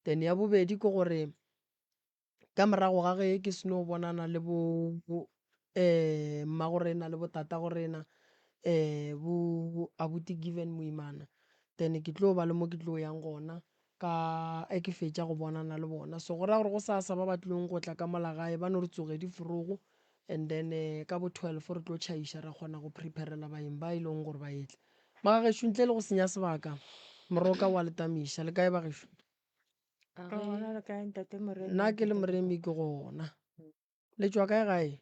Then ya bobedi ke gore ka morago ga ge ke seno bonana le bo mmagorena le bo tatagorena bo abuti Given Moimana, then ke tlo ba le mo ke tlo yang gona ka ge ke fetša go bonana le bona. So go ra gore gosasa ba ba tlilong go tla ka mola gae ba no re tsoge di forogo and then ka bo twelve re tlo tšhaiša ra kgona go prepare-rela baeng ba e leng gore ba etla. Magagešo ntle le go senya sebaka, Moroka wa le tamiša. Le kae bagešo? Re gona le kae ntate Moremi? Nna ke le Moremi ke gona. Le tšwa kae gae?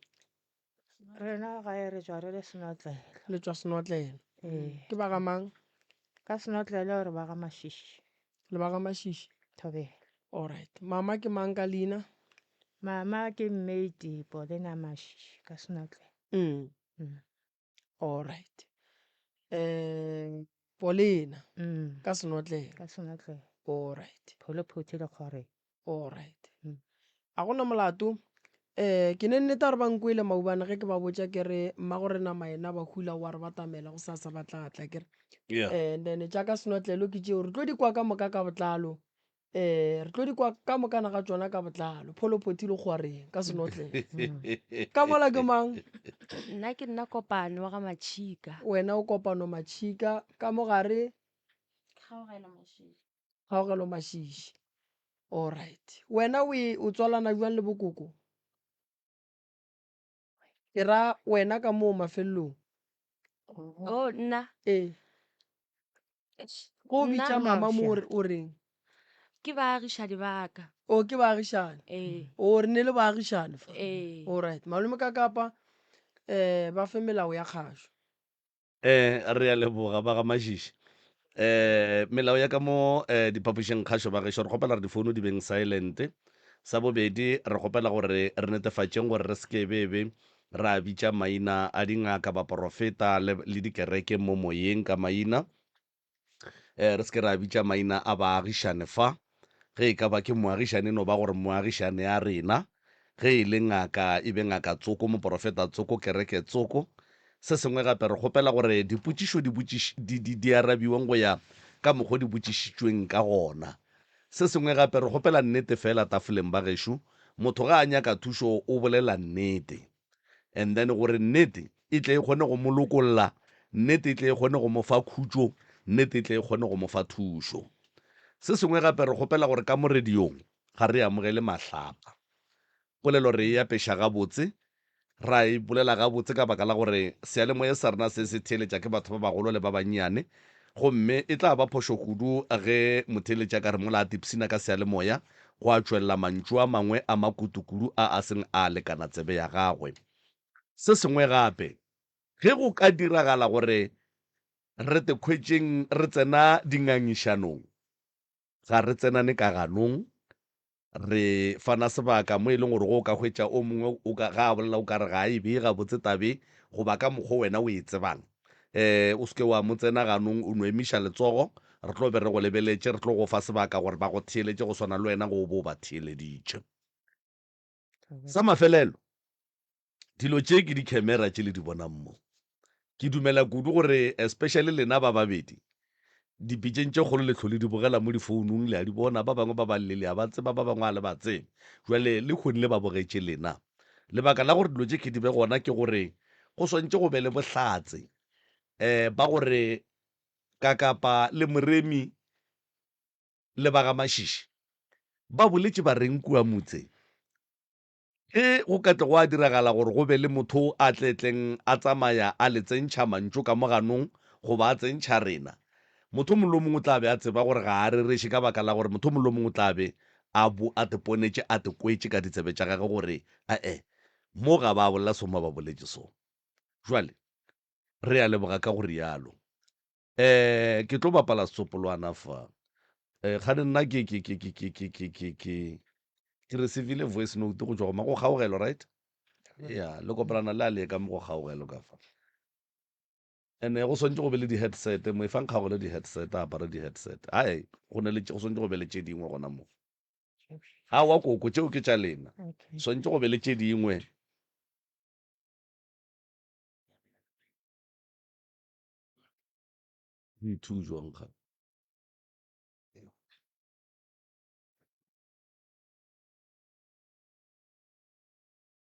Rena gae re tšwa re le Senotlelo. Le tšwa Senotlelo. Ee. Ke ba ga mang? Ka Senotlelo re ba ga Mashishi. Le ba ga Mashishi? Thobela. Alright. Mama ke mang ka leina? Mama ke Mmeiti Paulina Mashishi ka Senotlelo. Mm. Mm. Alright. Eh Paulina Mm. ka Senotlelo. Ka Senotlelo. Alright. Pholophuthi le Kgoreng. Alright. Mm. A gona molato. Eh ke ne nneta gore ba nkwele maubane ge ke ba botša ke re mmago rena maena ba hula wa re batamela go sasa ba tla tla ke re. Yeah. Eh, and then tša ka Senotlelo ke tšeo re tlo di kwa ka moka ka botlalo. Eh re tlo di kwa ka mokana ga tšona ka botlalo. Pholophothi le Kgoreng ka Senotlelo. Ka mola ke mang? Nna ke nna Kopano wa ga Matšhika. Wena o Kopano Matšhika ka mogare Kgaogelo Mashishi. Kgaogelo Mashishi. Alright. Wena o e o tswalana bjang le bokoko? Ke ra wena ka moo mafelelong. Oh, nna. Ee. Go Nna- bitša mama mo o re- o reng? Ke baagišani ba ka. O ke baagišani. Ee. O re ne le baagišani fa. Ee. Alright. Malome ka kapa eh ba fe melao ya kgašo. Eh, re a leboga ba ga Mašiši. Eh, melao ya ka mo eh, diphapošing kgašo ba gešo re kgopela re difounu di beng silent. Sa bobedi re kgopela gore re netefatšeng gore re se ke bebe ra bitša maina a dingaka, baporofeta le, le dikereke mo moyeng ka maina. Eh, re se ke ra bitša maina a baagišane fa. Ge e ka ba ke moagišane e no ba gore moagišane a rena. Ge e le ngaka e be ngaka tsoko, moporofeta tsoko, kereke tsoko. Se sengwe gape re kgopela gore dipotšišo di botšiš, di, di, di arabiweng go ya ka mokgo di botšišitšweng ka gona. Se sengwe gape re kgopela nnete feela tafoleng bagešo. Motho ga a nyaka thušo o bolela nnete. And then gore nnete e tle e kgone go mo lokolla, nnete e tle e kgone go mo fa khutšo, nnete e tle e kgone go mo fa thušo. Se sengwe gape re kgopela gore ka mo radiong ga re amogele mahlapa. Polelo re e apeša gabotse, ra e bolela gabotse ka baka la gore seyalemoya sa rena se se theeletša ke batho ba bagolo le ba bannyane. Gomme e tla ba phošo kudu ge motheeletši a ka re mola a tipshina ka seyalemoya gwa tšwelela mantšu a mangwe a makutu kudu a a seng a lekana tsebe ya gagwe. Se sengwe gape, ge go ka diragala gore re te khwetšeng re tsena dingangišanong, ga re tsenane ka ganong, re fana sebaka mo e leng gore go o ka hwetša o mongwe o ka, ga a bolela o ka re ga a e bee gabotse tabe goba ka mokgwa wena o e tsebang. Um o se ke wa mo tsena ganong, o no emiša letsogo, re tlo be re go lebeletše, re tlo go fa sebaka gore ba go theeletše go swana le wena go bo o ba theeleditše. Sa mafelelo, dilo tše ke di-camera tše le di bonang mo. Ke dumela kudu gore especially lena ba babedi, dipitšeng tše kgolo le hlole di bogela mo difounung, le a di bona, ba bangwe ba ba le le a ba tseba, ba bangwe a le ba tsebe. Jwale le kgone le ba bogetše lena. Lebaka la gore dilo tše ke di be gona ke gore go swantše go be le bohlatse um ba gore Kakapa le Moremi le ba ga Mashishi ba boletše ba reng kua motse. Ge go ka tle gwa diragala gore go be le motho a tle tleng a tsamaya a le tsentšha mantšu ka mo ganong goba a tsentšha rena, motho o mongwe le o mongwe o tla be a tseba gore ga a rereše ka baka la gore motho o mongwe le o mongwe o tla be a bo a te ponetše a te kwetše ka ditsebe tša gagwe gore ae mo ga ba bolela so mo ba boletše so. Jwale re a leboga ka go rialo. Eh ke tlo bapala setsopolwana fa. Eh kgane nna ke ke ke ke ke ke ke ke ke ke receivile voice note go tšwa go ma go kgaogelo right? Ya le kopelana le a le ka mo go kgaogelo ka fa. Ene go swantše go be le di-headset mo e fang kgaogelo di-headset a apare di-headset. Ai go ne le go swantše go be le tše dingwe gona mo. Aowa koko tšeo ke tša lena. Swantše go be le tše dingwe. Di two jwang ga?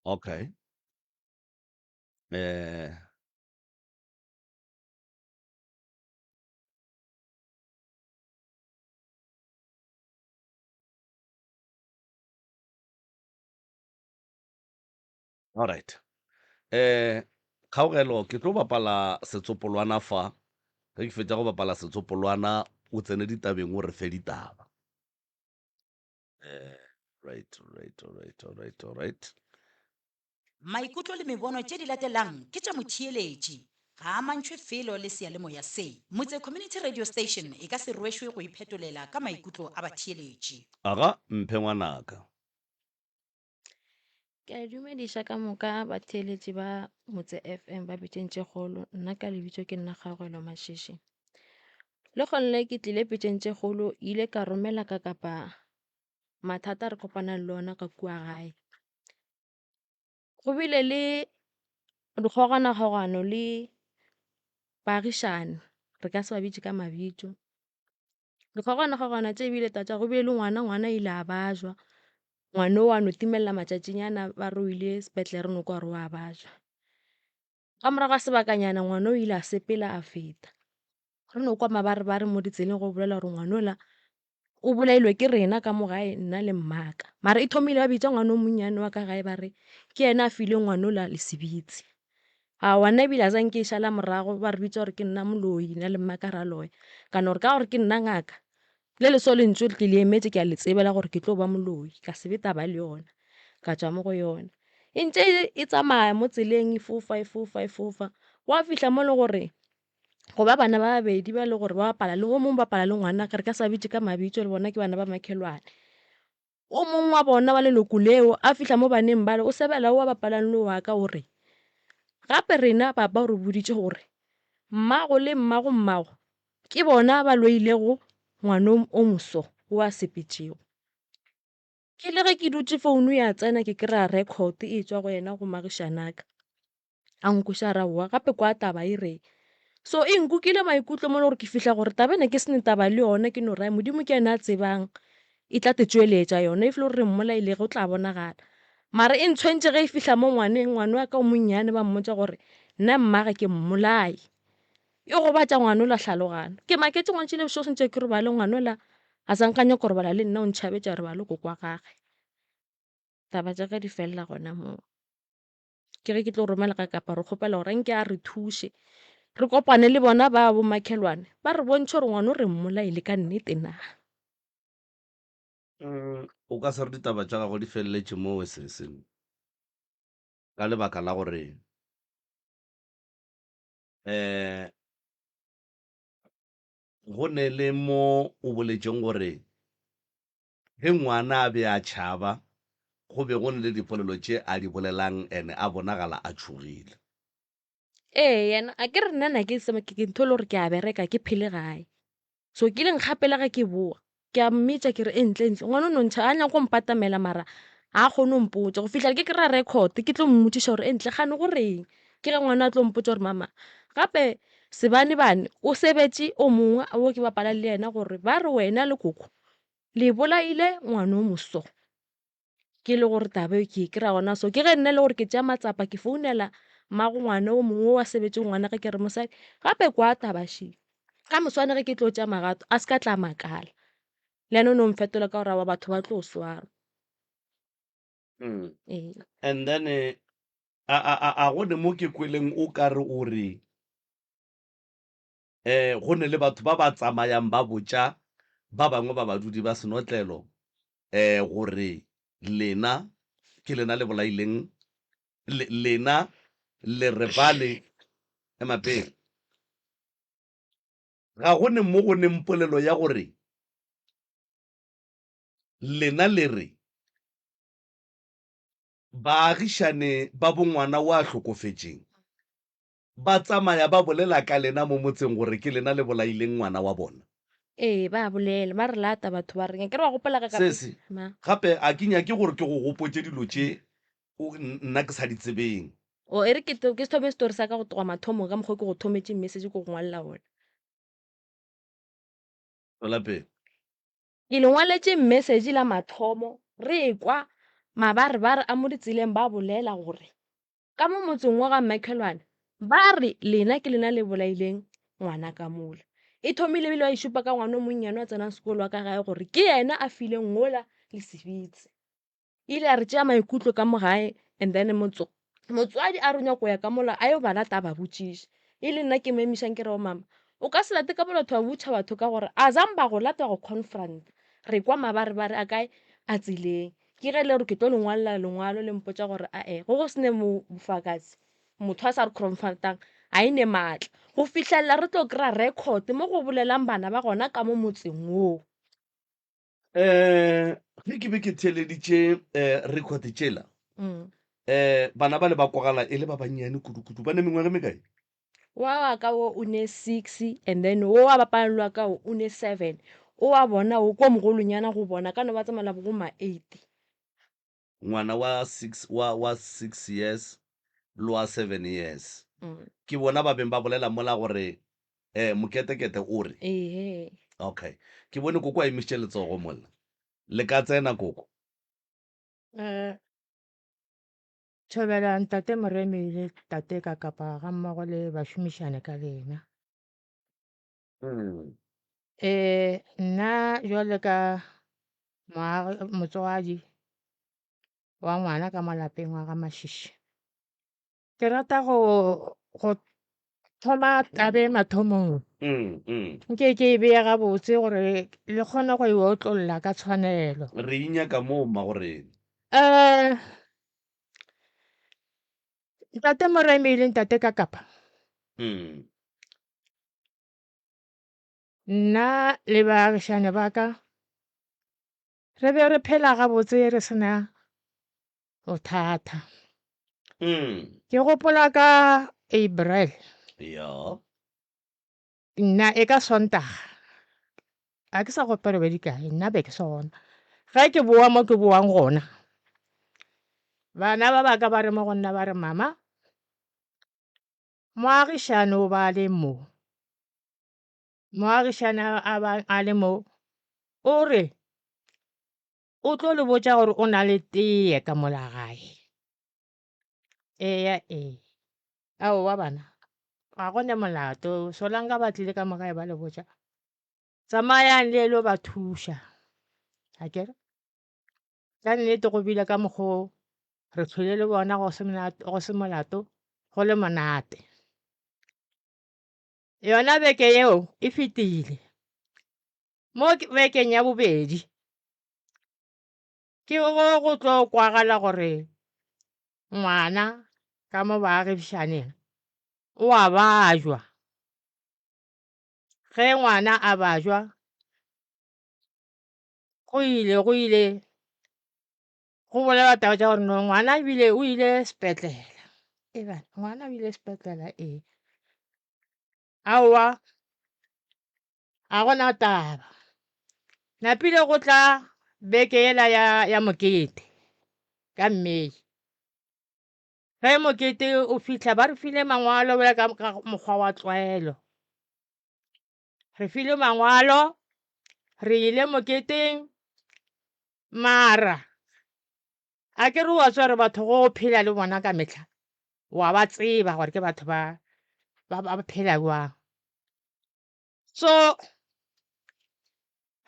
Okay. Eh Alright. Eh Kgaogelo ke tlo bapala setsopolwana fa. Ge ke fetša go bapala setsopolwana o tsene ditabeng o re fe ditaba. Eh right, right, right, right, right. Maikutlo le mebono tše di latelang ke tša motheeletši, ga a amantšhwe felo le seyalemoya se. Motse Community Radio Station e ka se rwešwe go iphetolela ka maikutlo a batheeletši. Aga, mphe ngwanaka. Ke a le dumediša ka moka batheeletši ba Motse FM ba pitšeng tše kgolo. Nna ka lebitso ke nna Kgaogelo Mashishi. Le gone ke tlile pitšeng tše kgolo ile ka romela ka kapa mathata a re kopanang le ona ka kua gae. Go bile le dikgoganakgogano le baagišani, re ka se ba bitše ka mabitso. Dikgogwana-kgogwana tše bile tša go bile le ngwana, ngwana ile a bajwa. Ngwana o a no timelela matšatšinyana ba re o ile sepetlele re no kwa gore o a bajwa. Ka morago ga sebakanyana ngwana o ile a sepela a feta. Re no kwa mabarebare mo ditseleng go bolelwa gore ngwana ola o bolailwe ke rena ka mo gae nna le mmaka. Mara e thomile ba bitša ngwana o monnyane wa ka gae ba re ke yena a fileng ngwana ola lesibitsi. Aowa nna ebile a zanke ke e šala morago ba re bitša gore ke nna moloi nna le mmaka ra loya. Ka no re ka gore ke nna ngaka le leso lentšu ke le emetše ke a le tseba la gore ke tlo ba moloi ka se be taba le yona ka tšwa mo go yona. E ntše e tsamaya mo tseleng e fofa e fofa e fofa gwa fihla mo e le gore go ba bana ba babedi ba e le gore ba bapala le o mongwe o bapala le ngwana re ka se ba bitše ka mabitso le bona ke bana ba makhelwane. O mongwe wa bona wa leloko leo a fihla mo baneng bale, o sebela wo a bapalang le wa ka o re, Gape rena papa o re boditše gore mmago le mmago mmago ke bona ba loilego ngwano o moso wo a sepetšego. Ke le ge ke dutše founu ya tsena ke kry-a record e tšwa go yena go magišanaka. A nkweša a re aowa gape kwa taba e reng. So e nkukile maikutlo mo e le gore ke fihla gore taba ena ke sene taba le yona ke no re Modimo ke yena a tsebang e tla te tšweletša yona if e le gore re mmolaile go tla bonagala. Mara e ntshwentše ge e fihla mo ngwaneng ngwana wa ka o monnyane ba mmotša gore nna mmage ke mmolai. E gobatša ngwana ola hlalogano. Ke maketše ngwana tšile bošego sentše ke robale ngwana ola a sa nka nyaka go robala le nna o ntšhabetše a robala le koko wa gage. Taba tša ka di felela gona moo. Ke ge ke tlo romela ka kapa re kgopela gore nke a re thuše re kopane le bona ba bo makhelwane ba re bontšhe gore ngwana o re mmolaile ka nnete na. O ka se re ditaba tša gago di feleletše moo sese ka lebaka la gore um go ne le mo o boletšeng gore Ge ngwana a be a tšhaba, go be go na le dipolelo tše a di bolelang ene a bonagala a tšhogile. Ee, yena a ke re nna na ke se ke ntho e le gore ke a bereka ke phele gae. So ke ile nkgapela ge ke boa, ke a mmitša ke re e ntle ntle ngwana o no ntšha a nyaka go mpatamela mara ga a kgone go mpotša go fihla ke kry-a record ke tlo mmotšiša gore e ntle kgane go reng. Ke ge ngwana a tlo mpotša gore mama gape sebanebane o sebetše o mongwe o ke bapalang le yena gore ba re wena le koko Le bolaile ngwano moso. Ke le gore taba e ke e kry-a gona so. Ke ge nna e le gore ke tšea matsapa ke founela mmago ngwana o mongwe o a sebetšego ngwana ge ke re mosadi gape kwa taba še. Ka moswane ge ke tlo tšea magato a se ka tla makala. Le yena o no mfetola ka gore aowa batho ba tlo swarwa. Ee. And then a a a a go ne mo ke kweleng o ka re o re um go ne le batho ba ba tsamayang ba botša ba bangwe ba badudi ba senotlelo um gore lena ke lena le bolaileng le, lena le re bale ema pele ga go ne mo go neng polelo ya gore lena le re baagišane ba bongwana wa hlokofetšeng Ba tsamaya ba bolela ka lena mo motseng gore ke lena le bolaileng ngwana wa bona. Ee, ba bolela, ba re lata batho ba re, Ke re wa gopola ge ka Sesi, Ma. gape a ke nyake gore ke go gopotše dilo tše o, nna ke sa di tsebeng. O, e re ke, ke thome story sa ka go tloga mathomong ka mokgwa o ke go thometše message ke go ngwalela wona. Tšwela pele. Ke le ngwaletše message la mathomo re ekwa. Mabarebare a mo ditseleng ba bolela gore ka mo motseng wa ga Mmakhelwane ba re lena ke lena le bolaileng ngwana ka mola. E thomile ebile ba e šupa ka ngwana o monnyane wa tsenang sekolo wa ka gae gore ke yena a fileng ngola le sebitse. E ile ya re tšea maikutlo ka mo gae and then motswadi a re o nyako ya ka mola a yo ba lata a ba botšiša. E le nna ke mo emišang ke re go mama o ka se late ka mola batho ba botšha batho ka gore a zang ba go lata ba go confront. Re kwa mabarebare a kae a tseleng. Ke ge e le gore ke tlo le ngwalela lengwalo le mpotša gore ae go go se ne bofakazi motho a sa re confront-ang ga e ne maatla go fihlelela re tlo kry-a record mo go bolelang bana ba gona ka mo motseng woo. Um ge ke be ke theeleditše um record tšela um bana ba le ba kwagala e le ba bannyane kudu-kudu ba ne mengwaga e mekae? Wa wa ka wo o ne six and then wo wa bapang le wa ka wo o ne seven. O wa bona wo ke o mogolonyana go bona ka no ba tsamaya bo ma eight. Ngwana wa six wa wa six years le wa seven years ke bona ba beng ba bolela mola gore um moketekete o re. Ehe. Okay ke bone koko a emišitše letsogo mola. Le ka tsena koko. Um Thobela Ntate Moremi le Tate Kakapa ga mmogo le bašomišane ka lena. Eh, nna jwale ka moagi motswadi wa ngwana ka mo lapeng wa ga Mashishi, ke rata go go thoma tabe mathomong. Nke ke e beye gabotse gore le kgone go e otlolla ka tshwanelo. Re e nyaka moo mmagorena. Um Ntate Moremi le Ntate Kakapa. Nna le baagišane ba ka re be re phela gabotse re se na bothata. Ke gopola ka April. Ya. Nna e ka Sontaga. A ke sa gopola be di kae, nna be ke se gona. Ge ke boa mo ke boang gona, bana ba ba ka ba re mo go nna ba re, Mama, moagišane o ba le mo. Moagišane a ba a le mo, o re o tlo le botša gore o na le teye ka mola gae. Eya ee. Aowa bana, ga go ne molato. Solanka ba tlile ka mo gae ba le botša, tsamayang le lo ba thuša. Akere? Ka nnete go bile ka mokgo re hlwele le bona go se go se molato, go le monate. Yona beke yeo e fetile. Mo bekeng ya bobedi ke go go tlo kwagala gore ngwana ka mo baagišaneng o a bajwa. Ge ngwana a bajwa go ile go ile go bolelwa taba tša gore no ngwana ebile o ile sepetlela. E bana ngwana o ile sepetlela ee. Aowa Ga go na taba. Napile go tla beke yela ya, ya mokete, ka May. Ge mokete o fihla, ba re file mangwalo bjalo ka, ka mokgwa wa tlwaelo. Re filwe mangwalo, re ile moketeng, mara a ke re wa tseba gore batho go o phela le bona ka mehla, wa ba tseba gore ke batho ba, ba, ba phela bjang. So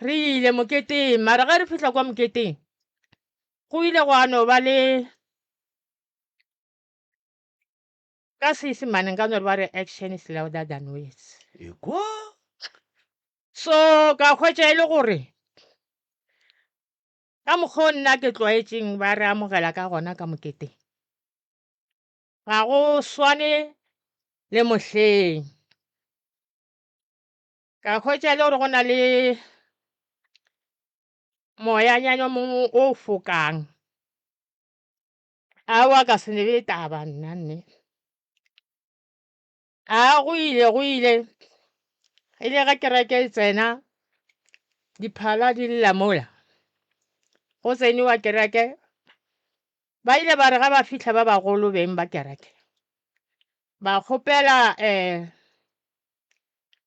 re ile moketeng, mara ge re fihla kwa moketeng go ile gwa no ba le ka Seisemane nka no re ba re action is louder than words. Ekwa. So ka hwetša e le gore ka mokgwa o nna ke tlwaetšeng ba re amogela ka gona ka moketeng ga go swane le mohleng. Ka hwetša e le gore go na le moyanyana o mongwe o fokang. Aowa ka se ne be taba nna nne. A go ile go ile, e le ge kereke e tsena diphala di lla mola, go tseniwa kereke. Ba ile ba re ge ba fihla ba bagolo beng ba kereke, ba kgopela um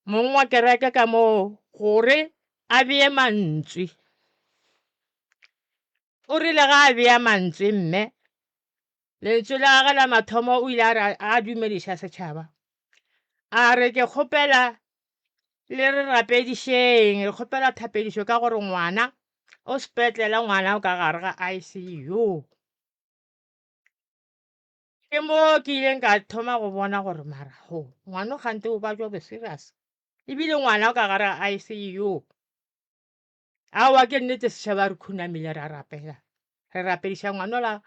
mong wa kereke ka moo gore a bee mantswe. O rile ga a bea mantswe mme, lentswe la gagwe la mathomo o ile a re a dumediša setšhaba, a re ke kgopela le re rapedišeng, re kgopela thapedišo ka gore ngwana o sepetlele, ngwana o ka gare ga ICU. Ke mo ke ileng ka thoma go bona gore mara ho ngwana o kgante o bajwa bo serious, ebile ngwana o ka gare ga ICU. Aowa ke nnete setšhaba re khunamile ra rapela, re rapediša ngwanola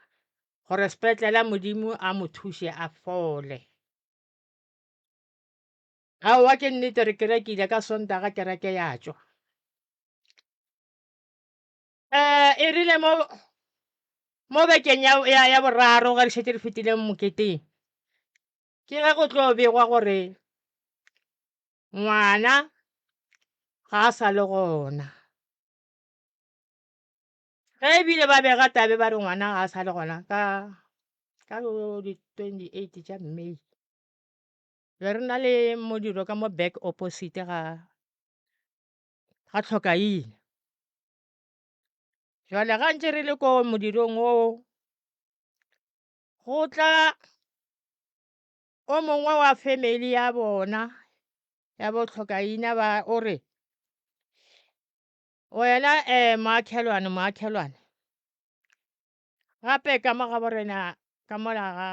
gore sepetlele Modimo a mo thuše a fole. Aowa ke nnete re kerekile ka Sontaga kereke ya tšwa. Um e rile mo mo bekeng ya, ya, ya boraro ge re šetše re fetile moketeng, ke ge go tlo begwa gore Ngwana ga a sa le gona. Ge e bile ba bega tabe ba re ngwana ga a sa le gona ka ka di 28 tša May. Be re na le modiro ka mo back opposite ga ga Tlhokaina. Jwale ga ntše re le ko modirong oo, go tla O mongwe wa family ya bona ya bo tlhokaina ba o re wena um moakhelwane moakhelwane gape ka mo ga borena ka mola ga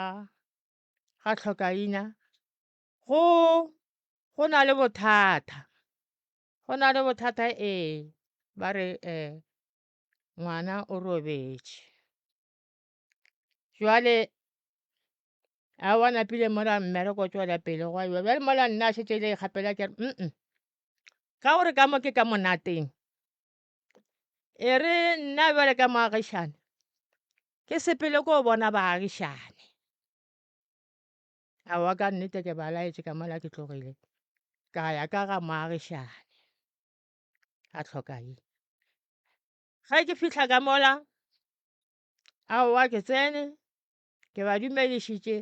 ga tlhokaina go go na le bothata go na le bothata ee ba re um ngwana o robetše jwale Aowa napile mola mmereko o tšwela pele gwa iwa bjale mola nna a šetše ile ikgapela ke re mm ka gore ka mo ke ka monateng e re nna bjale ka moagišane ke sepele ko bona baagišane aowa ka nnete ke ba laetše ka mola ke tlogile ka ya ka ga moagišane a tlhokaina ge ke fihla ka mola aowa ke tsene Ke ba dumedišitše,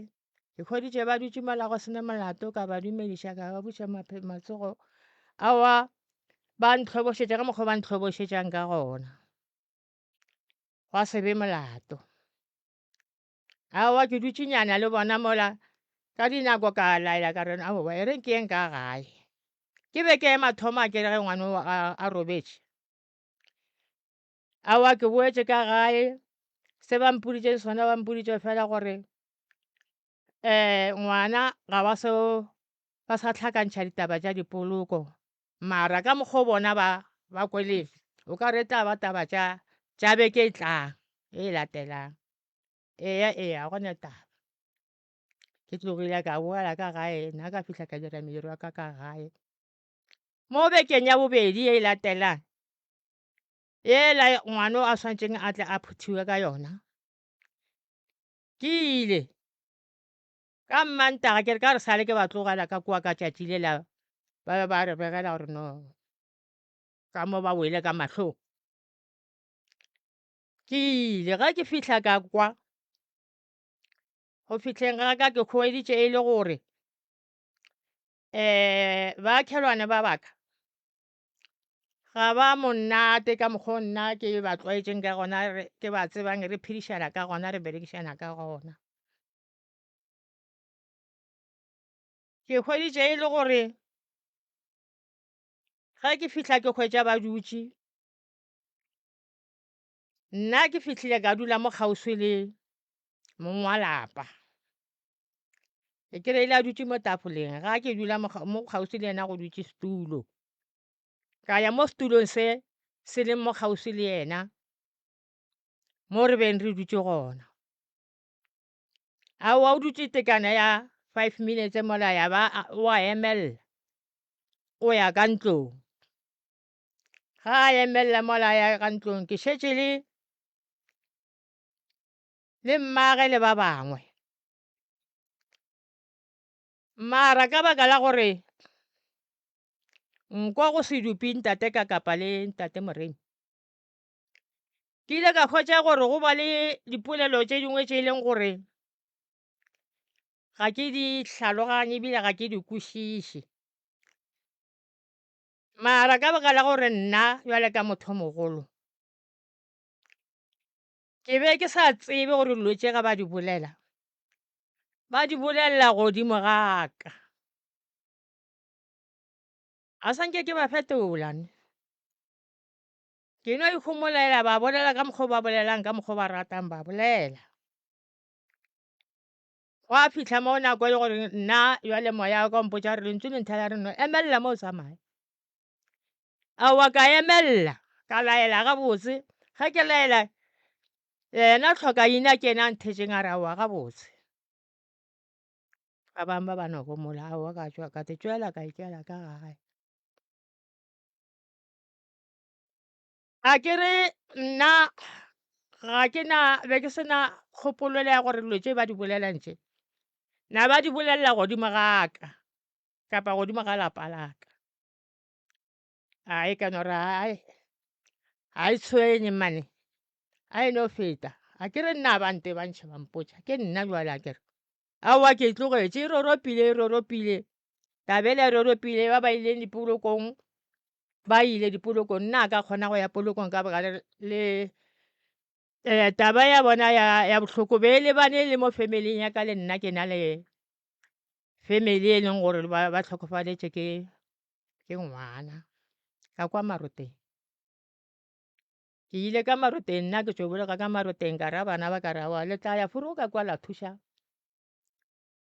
ke hweditše ba dutše mola go sena molato, ka ba dumediša ka ba buša matsogo. Aowa, ba ntlhobošetša ka mokgwa o ba ntlhobošetšang ka gona, gwa se be molato. Aowa, ke dutše nyana le bona mola, ka dinako ka laela ka re aowa e reng ke yeng ka gae. Ke be ke ema thoma ke re ge ngwana o a robetše. Aowa ke boetše ka gae, se ba mpoditšeng sona ba mpoditše fela gore um ngwana ga ba so ba sa hlakantšha ditaba tša dipoloko mara ka mokgwa o bona ba ba kwele o ka re e tla ba taba tša tša beke e tlang e latelang. Eya eya ga gona taba. Ke tlogile ka boela ka gae nna ka fihla ka dira mediro ya ka ka gae. Mo bekeng ya bobedi e latelang yela ngwano a swanetšeng a tle a phuthiwe ka yona ke ile ka mmantaga ke re ka re sale ke ba tlogela ka kua ka tšatši le la ba be ba re begela gore no ka mo ba wele ka mahlong ke ile ge ke fihla ka kwa go fihleng ga ka ke hweditše e le gore um baakhelwane ba baka Ga ba monate ka mokgwa o nna ke ba tlwaetšeng ka gona, ke ba tsebang, re phedišana ka gona, re berekišana ka gona. Ke hweditše e le gore ge ke fihla ke hwetša ba dutše, nna ke fihlile ka dula mo kgauswi le mong wa lapa. Ke kry-ile a dutše mo tafoleng, ga ke dula mo kgauswi le yena go dutše setulo. Ka ya mo setulong se se leng mo kgauswi le yena, mo re beng re dutše gona. Aowa o dutše tekano ya 5 minutes mola ya ba o a emelela, o ya ka ntlong. Ga a emelela mola a ya ka ntlong, ke šetše le le mmage le ba bangwe. Mara ka baka la gore nko go se dupe ntate ka kapa le ntate Moremi, ke ile ka hwetša gore go ba le dipolelo tše dingwe tše e leng gore ga ke di hlaloganye ebile ga ke di kwešiše. Mara ka baka la gore nna bjale ka motho mogolo. Ke be ke sa tsebe gore dilo tše ga ba di bolela, ba di bolelela godimo ga ka. A sa nke ke ba fetola ne. Ke no ikhomolela ba bolela ka mokgwa o ba bolelang ka mokgwa o ba ratang ba bolela. Gwa fihla mo nako e le gore nna bjale moya wa ka o mpotša gore lentšu le nthela re no emelela mo o tsamaye. Aowa ka emelela ka laela gabotse, ge ke laela yena tlhokaina ke yena a nthetšeng a re aowa gabotse. Ba bangwe ba ba no homola aowa ka tšwa ka te tšwela ka ikela ka gae. A ke re nna ga ke na be ke se na kgopolo le ya gore dilo tše ba di bolelang tše na ba di bolelela godimo ga ka kapa godimo ga lapa la ka. Ai ka no re ai ga e tshwenye mane a e no feta a ke re nna ba ntebantšhe ba mpotša ke nna jwale a ke re aowa ke e tlogetše e roropile e roropile taba ela e roropile ba ba ileng dipolokong ba ile dipolokong nna a ka kgona go ya polokong ka baka le um taba ya bona ya bohloko be e lebane le mo familing ya ka le nna ke na le family e leng gore ba hlokofaletše ke ke ngwana ka kwa Maroteng. Ke ile ka Maroteng nna ke tšo boloka ka Maroteng ka ra bana ba ka re aowa le tla ya forogo ka kwa la thuša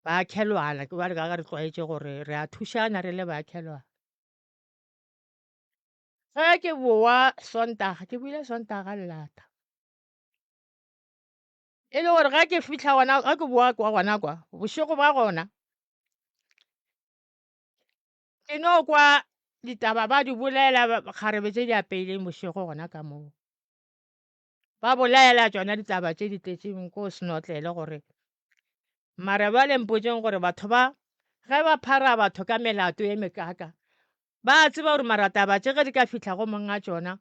baakhelwana ke bjalo ka ge re tlwaetše gore re a thušana re le baakhelwana. Ge ke boa Sontaga, ke boile Sontaga lelata. E le gore ge ke fihla gona, ge ke boa kwa gona kwa, bošego ba gona, ke no kwa ditaba ba di bolela kgarebe tše di apeileng bošego gona ka moo. Ba bolela tšona ditaba tše di tletšeng ko senotlele gore mara bjale mpotšeng gore batho ba ge ba phara batho ka melato ye mekaka ba tseba gore mara taba tše ge di ka fihla go monga tšona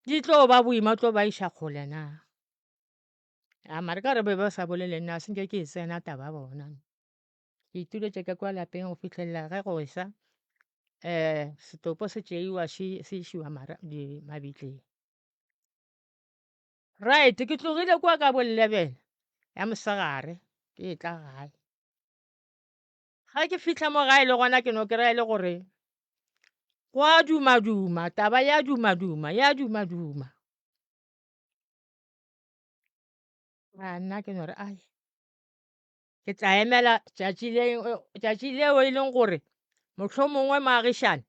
di tlo ba boima tlo ba iša kgole na. A mara ka re be ba sa bolele nna a se nke ke e tsena taba ya bona. Ke ituletše ka kua lapeng go fihlelela ge go esa setopo se tšeiwa se išiwa mabitleng. Right, ke tlogile kua ka bo 11 ya mosegare ke etla gae. Ge ke fihla mo gae le gona ke no kry-a e le gore go a duma-duma, taba ya duma-duma, ya duma-duma. A nna ke no re ai ke tla emela tšatši le tšatši leo e leng gore mohlomongwe moagišane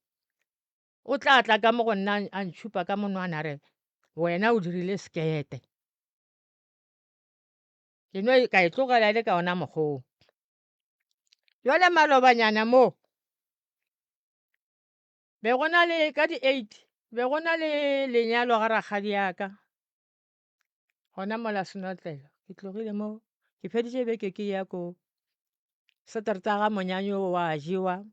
o tla tla ka mo go nna a ntšhupa ka monwana a re wena o dirile sekete. Ke no ka e tlogela e le ka ona mokgwa oo. Jwale malobanyana mo be go na le ka di-eight be go na le lenyalo ga rakgadi ya ka gona mola Senotlelo. Ke tlogile mo ke feditše beke ke ya ko Satertaga monyanya o wa jewa.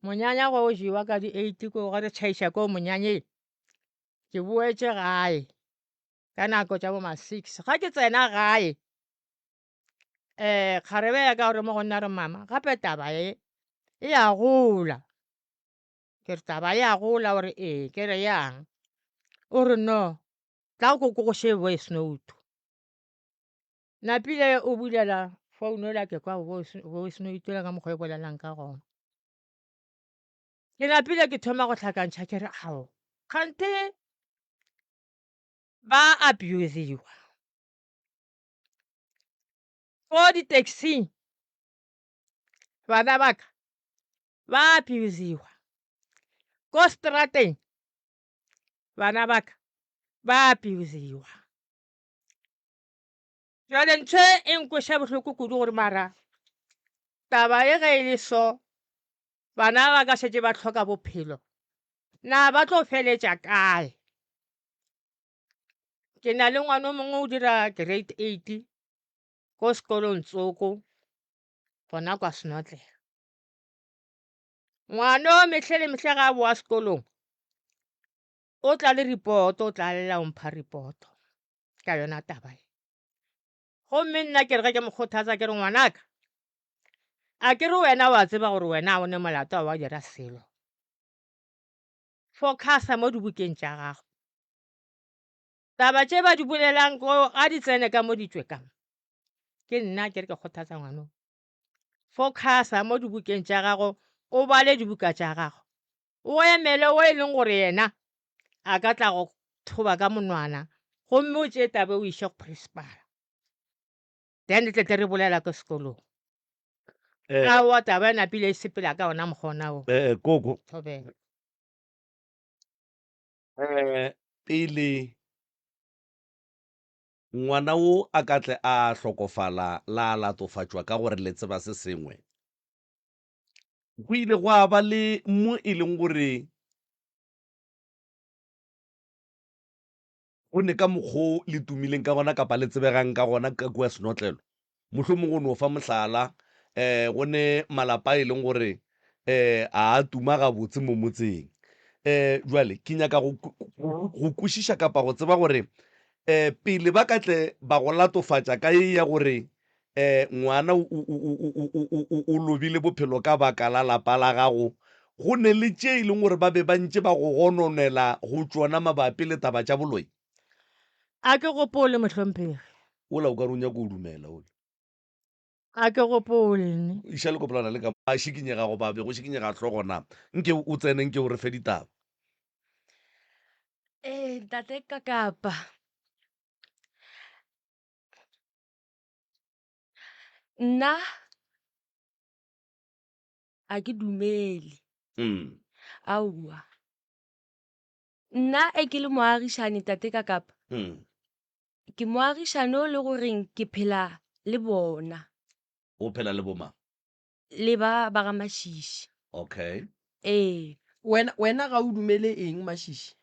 Monyanya go jewa ka di-eight ko ge re tšhaiša ko monyanyeng ke boetše gae ka nako tša bo ma six. Ga ke tsena gae kgarebe ya ka o re mo go nna re mama gape taba e e a gola. Ke re taba e a gola o re ee, ke re yang? O re no tla ko ko go she voice note. Napile o bulela phone ela ke kwa voice note ela ka mokgwa e bolelang ka gona. Ke napile ke thoma go hlakantšha ke re ao kganthe ba abusiwa ko di-taxing bana ba ka ba abusiwa ko strateng bana ba ka ba abusiwa. Bjale ntho e e nkweša bohloko kudu gore mara taba ye ge e le so bana ba ka šetše ba hloka bophelo na ba tlo feletša kae? Ke na le ngwana o mongwe o dira grade eight ko sekolong tsoko gona kwa Senotlelo. Ngwana o mehle le mehle ga a boa sekolong o tla le report-o, o tla lla o mpha report-o ka yona taba e. Gomme nna ke re ge ke mo kgothatsa ke re ngwanaka a ke re wena wa tseba gore wena ga o ne molato ga wa dira selo. Focus-a mo dibukeng tša gago. Taba tše ba di bolelang ko ga di tsene ka mo di tšwe ka mo. Ke nna ke re ke kgothatsa ngwano. Focusa mo dibukeng tša gago, o bale dibuka tša gago. O emele o e leng gore yena a ka tla go thoba ka monwana gomme o tšee taba e o iše go principal. Then tle tle re bolela ko sekolong. Eh. Aowa taba e napile e sepela ka ona mokgwa ona wo. Eh, koko. Thobela. Eh, pele ngwana wo a ka tle a hlokofala la latofatšwa ka gore le tseba se sengwe, go ile gwa ba le mo e leng gore go ne ka mokgo le tumileng ka gona kapa le tsebegang ka gona ka kua Senotlelo. Mohlomongwe go no fa mohlala, um go ne malapa e leng gore um a a tuma gabotse mo motseng. Um jwale ke nyaka go go kwešiša kapa go tseba gore um pele ba ka tle ba go latofatša ka ye ya gore um ngwana o, o, o, o, o, o, o, o lobile bophelo ka baka la lapa la gago, go ne le tše e leng gore ba be ba ntše ba go gononela go tšona mabapi le taba tša boloi? A ke gopole, mohlomphegi. Ola o ka re o nyaka go dumela ola. A ke gopole, ne. Iša lekopolwana le ka a šikinyega goba be go šikinyega hlogo na? Nke o tsene nke o re fe ditaba. Ee, ntate Kakapa. Nna a ke dumele. Mm. Aowa. Nna e ke le moagišani tate Kakapa. Mm. Ke moagišani o le goreng ke phela le bona. O phela le bomang? Le ba ba ga Mashishi. Okay. Ee. Wena wena ga o dumele eng Mashishi?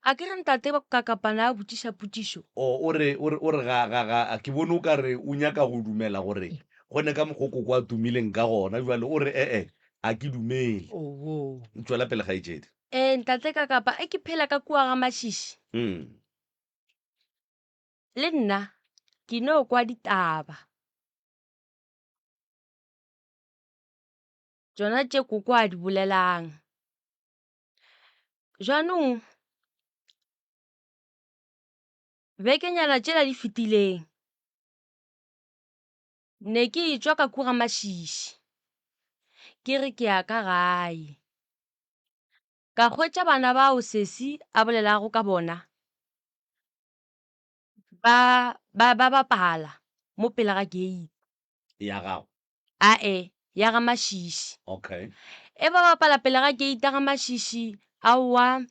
A ke re ntate Kakapana a botšiša potšišo? O, o re, o re, o re ga, ga, ga, ke bone o ka re o nyaka go dumela gore go ne ka mokgo koko a tumileng ka gona. Bjale o re, E-e, a ke dumele. Oho. Tšwela pele, kgaetšedi. Ee, ntate Kakapa, e ke phela ka kua ga Mashishi. Mm. Le nna ke no kwa ditaba. Tšona tše koko a di bolelang. Jaanong bekenyana tšela di fetileng ne ke etšwa ka kua ga Mashishi ke re ke ya ka gae, ka hwetša bana bao sesi a bolelago ka bona ba ba ba bapala mo pele ga gate. Ya gago? Ae, ya ga Mashishi. Okay. E ba bapala pele ga gate ya ga Mashishi, aowa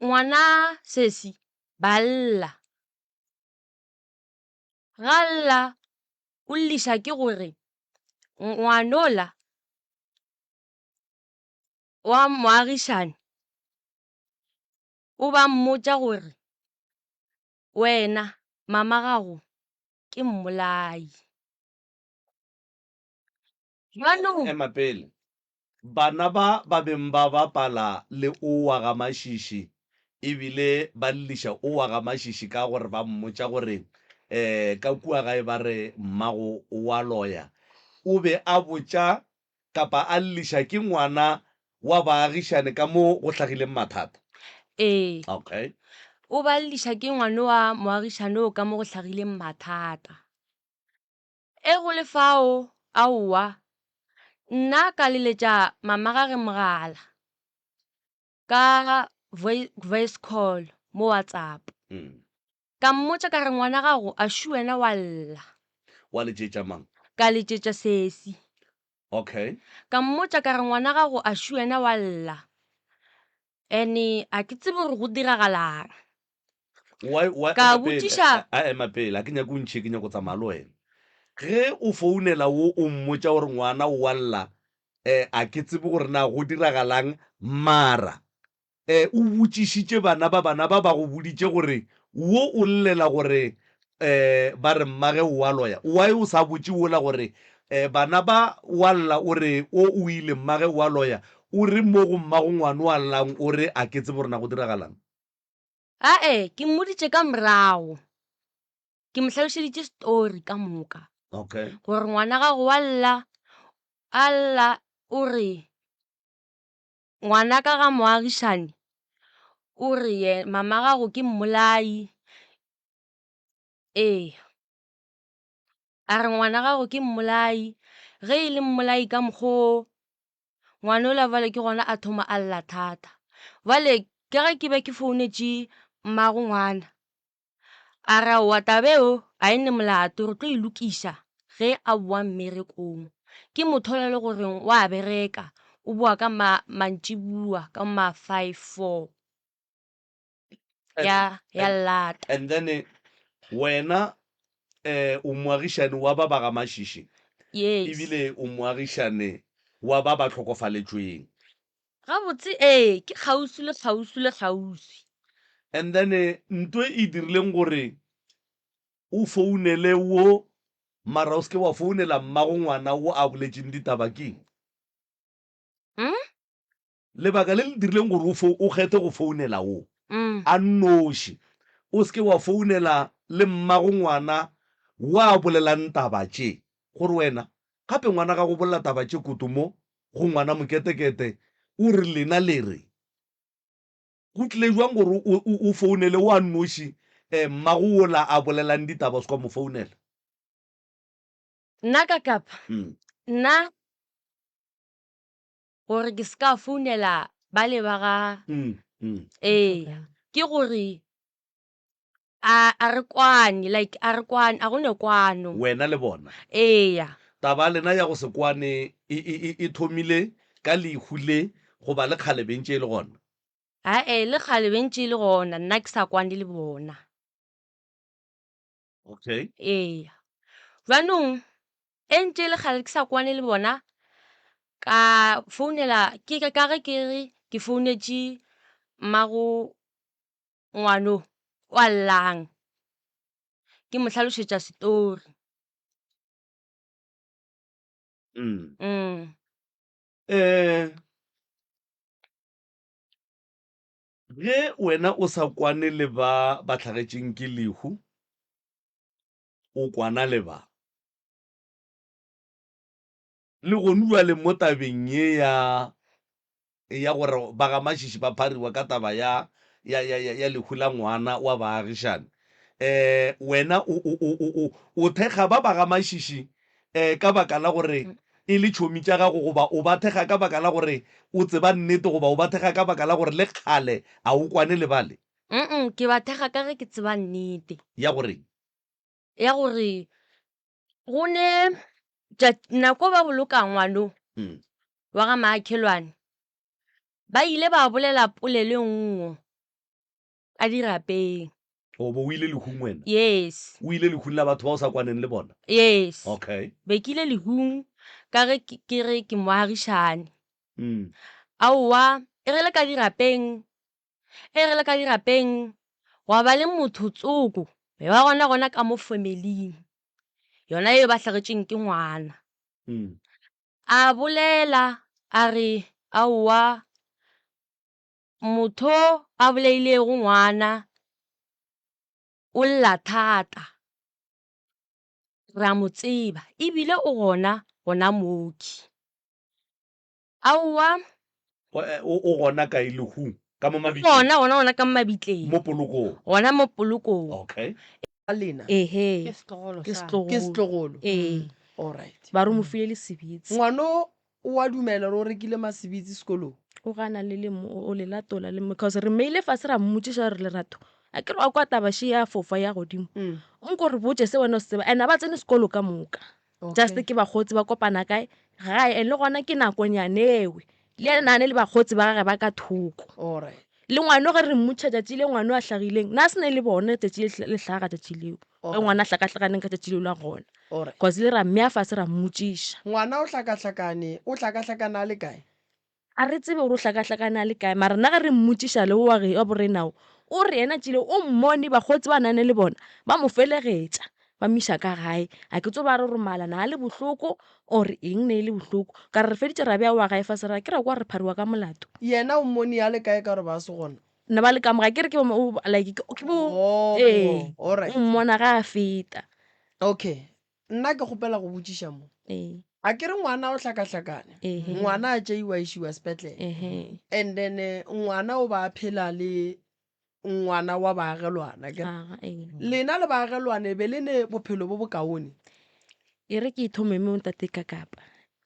ngwana sesi ba lla. Ga lla o lliša ke gore ngwanola wa moagišani o ba mmotša gore wena mama gago ke mmolai. Jaanong. Ema pele. Bana ba ba beng ba bapala le owa ga Mashishi ebile ba lliša owa ga Mashishi ka gore ba mmotša gore um ka kua gae ba re mmago o a loya. O be a botša kapa a lliša ke ngwana wa baagišane ka mo go hlagileng mathata. Ee. Okay. O ba lliša ke ngwana wa moagišane o ka mo go hlagileng mathata. E go le fao, aowa. Nna ka leletša mama gage mogala ka voice call mo WhatsApp. Ka mmotša ka re ngwana gago a šu wena wa lla. Wa letšetša mang? Ka letšetša sesi. Okay. Ka mmotša ka re ngwana gago a šu wena wa lla. Ene a ke tsebe gore go diragalang. Why, why, Ka ema pele, botšiša. a ema pele, a ke nyake o ntšhe, ke nyako tsamaya le wena. Ge o founela wo o mmotša gore ngwana o wa lla, eh, a ke tsebe gore na go diragalang, mara E, o botšišitše bana ba bana ba ba go boditše gore wo o llela gore e, ba re mmage o a loya. Why o sa botše wola gore e, bana ba wa lla o re o o ile mmage o a loya, o re mo go mmago ngwana o a llang o re a ke tsebe gore na go diragalang. Ae, ke mmoditše ka morago. Ke mo hlalošeditše story ka moka. Okay. Gore ngwana gago wa lla, a lla o re. Ngwanaka ga moagišani O re ye mama gago ke mmolai. Ee. A re ngwana gago ke mmolai. Ge e le mmolai ka mokgo o, ngwana ola bjale ke gona a thoma a lla thata. Bjale ka ge ke be ke founetše mmago ngwana, a re aowa taba eo ga e ne molato re tlo e lokiša ge a boa mmerekong. Ke motho ola e le goreng o a bereka, o boa ka mantšiboa ka ma five, four ya ya llata. And then wena o moagišani wa ba ba ga Mashishi? Yes. Ebile o moagišane wa ba ba hlokofaletšweng? Gabotse ee, ke kgauswi le kgauswi le kgauswi. And then nto e dirileng gore o founele wo mara o se ke wa founela mmago ngwana wo a boletšeng ditaba ke eng? Mm? Lebaka le le dirileng gore o fo, o kgethe go founela wo a nnoši, o se ke wa founela le mmago ngwana wo a bolelang taba tše, gore wena gape ngwana gago o bolela taba tše kudu mo go ngwana moketekete, o re lena le re. Go tlile bjang gore o, o, o founele wo a nnoši, eh, mmago wola a bolelang ditaba o se ka mo founela? Nna ka kapa, nna gore ke se ka founela ba le ba ga ee ke gore a a re kwane like a re kwane a go ne kwano Wena le bona. Eya. Taba ya lena ya go se kwane e, e, e, e thomile ka lehu le goba le kgale be ntše e le gona? Ae, le kgale be ntše e le gona, nna ke sa kwane le bona. Okay. Eya. Jwanong e ntše e le kgale ke sa kwane le bona, ka founela ke ka ge ke re ke founetše mmago ngwano o a llang, ke mo hlalošetša story. Mm. Eh, ge wena o sa kwane le ba ba hlagetšeng ke lehu, o kwana le ba. Le gonu bjale mo tabeng ye ya ya gore ba ga Mashishi ba phariwa ka taba ya ya ya ya, ya lehu la ngwana wa baagišane, eh wena o o o o o o thekga ba ba ga Mashishi eh ka baka la gore e le tšhomi tša gago goba o ba thekga ka baka la gore o tseba nnete goba o ba thekga ka baka la gore le kgale a o kwane le bale? Mm-mm, ke ba thekga ka ge ke tseba nnete. Ya goreng? Ya gore go ne nako ba boloka ngwano wa ga maakhelwane, ba ile ba bolela polelo e nngwe ka dirapeng. O bo o ile lehung wena? Yes. O ile lehung la batho ba o sa kwaneng le bona? Yes. Okay. Be ke ile lehung ka ge ke re ke moagišane. Aowa, e re le ka dirapeng E re le ka dirapeng gwa ba le motho tsoko be ba gona gona ka mo familing yona eo ba hlagetšweng ke ngwana. A bolela a re aowa motho a bolailego ngwana o lla thata re a mo tseba ebile o gona gona mooki. Aowa. O, o gona kae lehung? Ka mo mabitleng? Gona, gona, gona ka mo mabitleng. Mo polokong? Gona mo polokong. Okay. Lena. Ehe. Ke setlogolo Ke sa. setlogolo. Ke setlogolo. Ee. All right. Ba re o mo file lesibitsi. Ngwano o a dumela gore o rekile masibitsi sekolong? O gana le le mo, o le latola le mo, cause re mmeile fase ra mmotšiša gore Lerato, a ke re wa kwa taba še ya fofa ya godimo, nko re botše se wena o se tseba, and ga ba tsene sekolo ka moka. Just ke bakgotsi ba kopana kae? Gae and le gona ke nakonyanewe. Le yena nane le bakgotsi ba gage ba ka thoko. Alright. Le ngwano ge re mmotšha tšatši le ngwano a hlagileng, na se ne le bone tšatši le hlaga tšatši leo. Ge ngwana a hlakahlakaneng ka tšatši leo la gona. Alright. Cause le ra mmea fase ra mmotšiša. Ngwana o hlakahlakane, o hlakahlakana a le kae? A re tsebe gore o hlakahlakane a le kae, mara nna ge re mmotšiša le wa ge, wa borenao, o re yena tšile o mmone bakgotsi ba nane le bona ba mo felegetša ba mo iša ka gae. A ke tso ba re romala na a le bohloko or eng ne e le bohloko. Ka re re feditše ra bea wa gae fase ra ke ra kwa re phariwa ka molato. Yena o mmone a le kae ka gore ba se gona? Ne ba le ka mo ga ke re ke bo like ke bo Oh, ee, alright. o mmona ga a feta. Okay, Nna ke kgopela go botšiša mo. Ee. A ke re ngwana o hlakahlakane. Ehe. Ngwana a tšeiwa a išiwa sepetlele. Ehe. And then eh, ngwana o ba a phela le ngwana wa baagelwana akere? Aga, ee. Lena le baagelwane be le ne bophelo bo bokaone. E re ke ithome mo ntate ka kapa.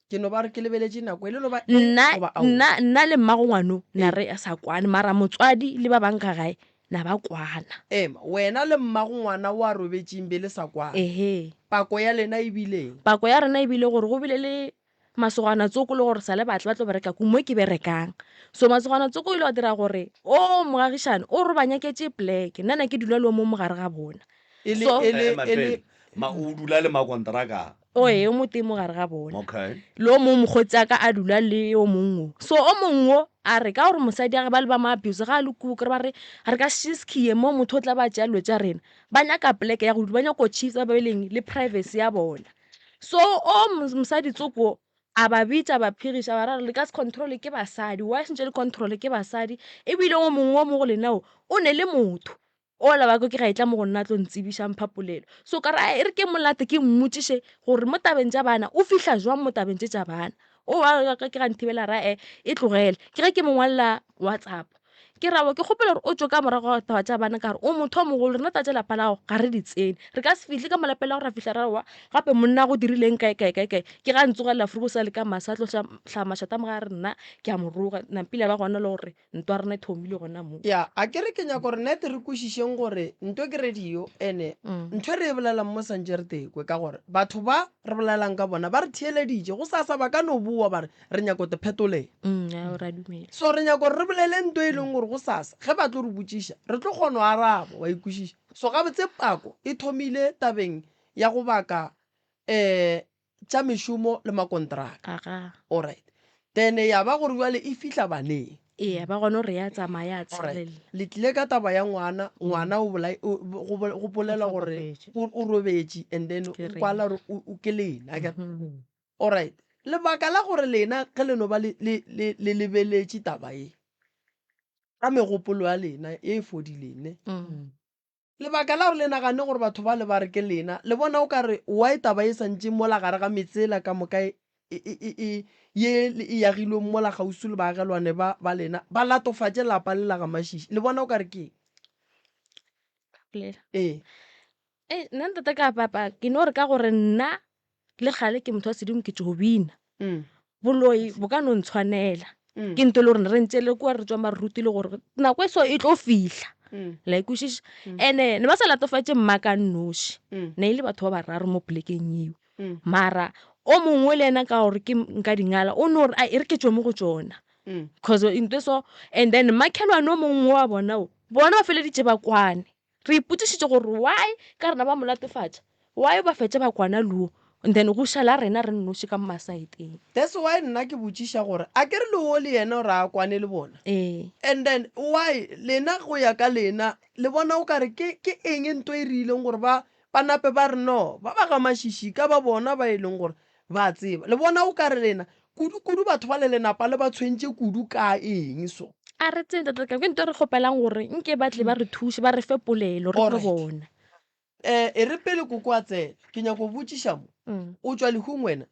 Ke no ba re ke lebeletše nako e le no ba ee Nna goba aowa. nna nna le mmago ngwano na Ee. re sa kwane mara motswadi le ba bang ka gae na ba kwana. Ema, wena le mmago ngwana o a robetšeng be le sa kwane. Ehe. Pako ya lena e bileng? Pako ya rena e bile gore go bile le masogana tsoko le gore sa le batle ba tlo bereka ko mo ke berekang. So masogana tsoko o ile wa dira gore o moagišane o re ba nyaketše pleke nna na ke dula le o mong mogare ga bona. E le So e le Ema e le pele, ma o dula le makontraka? O ee, o motee mo gare ga bona. Okay. Le o mongwe mokgotsi a ka a dula le o mongwe o. So o mongwe o a re ka gore mosadi a ge ba le ba mo abuse ga a le koo kry ba re re ka se skie mo motho o tla ba tšea dilo tša rena. Ba nyaka pleke ya go dula, ba nyaka go chiefs ba be leng le privacy ya bona. So o mosadi tsoko o a ba bitša ba phiriša ba ra re le ka se control ke basadi, why sentše le control ke basadi ebile o mongwe o mo go lena o o ne le motho. Ola wa kwa ke ga e tla mo go nna a tlo ntsebiša mpha polelo. So ka re a e re ke molate ke mmotšiše gore mo tabeng tša bana o fihla jwang mo tabeng tše tša bana. O wa ka ke ga nthibela ra e e tlogele. Ke ge ke mo ngwalela WhatsApp. Ke ra ke kgopela gore o tšwe ka morago ga taba tša bana ka gore o motho o mogolo rena taba tša lapa la gago ga re di tsene. Re ka se fihle ka mo lapeng la gago ra fihla ra re wa gape monna go dirileng kae kae kae kae. Ke ga ntsogelela furu go sa le ka masa a tlo hlaha mašata a mo ga re nna ke a mo roga. Nampile ya ba gona le gore Ntwa rena e thomile gona mo. Ya, a ke re ke nyaka gore nete re kwešišeng gore nto ke radio ene ntho e re e bolelang mo santše re tekwe ka gore batho ba re bolelang ka bona ba re theeleditše go sasa ba ka no boa ba re re nyaka go te phetolela. Mm, ra dumela. So re nyaka gore re bolele nto e leng gore go sasa ge ba tlo re botšiša re tlo kgona go araba wa ikwešiša. So gabotse pako e thomile tabeng ya go baka um tša mešomo le makontraka. Aga. Alright. Then ya ba gore bjale e fihla baneng. Ee, ba gona gore ya tsamaya ya Alright. tshelela. Le tlile ka taba ya ngwana, ngwana o bolai o go bo- go bolela gore hlokofetše. o o robetše and then Ke o rena. kwala gore o o ke lena akere. Mhm. Alright. Lebaka la gore lena ge le no ba le le le le lebeletše taba ye ka megopolo ya lena ye e fodileng ne. Mm. Lebaka la gore le nagane gore batho bale ba re ke lena, le bona o ka re why taba e sa ntše mola gare ga metse yela ka moka e, e, e, e, ye e yagilweng mola kgauswi le baagelwane ba, ba lena, ba latofatše lapa le la ga Mashishi. Le bona o ka re ke eng? Bolela. Ee. Ei, nna ntate ka papa, ke no re ka gore nna le kgale ke motho wa sedimo ke tšo bina. Mm. Boloi bo ka no ntshwanela. Mm. Ke nto e le gore re ntše le kua re tswa ba re rutile gore nako e so e tlo fihla. Mm. La e kwešiša? Mm. Ene ne ba sa latofatše mma ka nnoši. Mm. Ne e le batho ba bararo mo polekeng eo. Mm. Mara o mongwe le yena ka gore ke nka dingala o no re ai e re ke tšwe mo go tšona. Mm. Cause ntho e so and then makhelwane o mongwe wa bona o bona ba feleditše ba kwane. Re ipotšišitše gore why ka rena ba mo latofatša, why ba fetša ba kwana luo and then go šala rena re nnoši ka mo masaeteng. That's why nna ke botšiša gore a ke re le wo le yena gore a kwane le bona? Ee. And then why lena go ya ka lena le bona o kare ke ke eng nto e rileng gore ba ba nape ba re no ba ba ga Mashishi ka ba bona ba e leng gore ba tseba. Le bona o kare lena kudu kudu batho ba le lenapa le ba tshwentše kudu ka eng so? A re tsebe ntate Lekabe, ke nto e re kgopelang gore nke ba tle ba re thuše ba re fe polelo re tlo Alright. bona. Eh, e re pele koko a tsena, ke nyaka go botšiša mo. O tšwa lehung wena?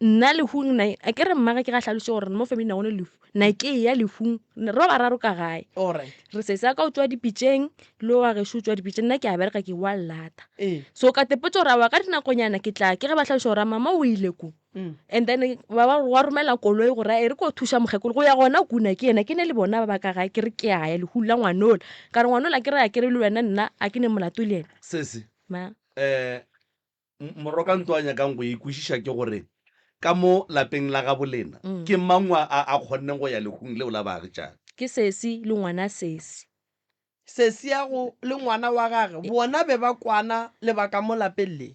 Nna lehung na a ke re mmage ke ga hlaloše gore mo family na gone lehu na ke ya lehung re ba bararo ka gae. Alright. Re sesi ya ka o tšwa dipitšeng le wa gešo o tšwa dipitšeng nna ke a bereka ke wa llata. Ee. So ka tepotša gore aowa ka dinakonyana ke tla ke ge ba hlaloša gore mama o ile ko. And then ba ba wa romela koloi gore e re ko thuša mokgekolo go ya gona kuna ke yena ke ne le bona ba ba ka gae ke re ke a ya lehung la ngwanola ka re ngwanola ke re a ke re le wena nna a ke ne molato le yena. Sesi, Ma. eh, moroka nto a nyakang go e kwešiša ke gore ka mo lapeng la gabo lena ke mang wa a a kgonneng go ya lehung leo la baagišani? Ke sesi le ngwana sesi. Sesiago le ngwana wa gage bona be ba kwana le ba ka mo lapeng le.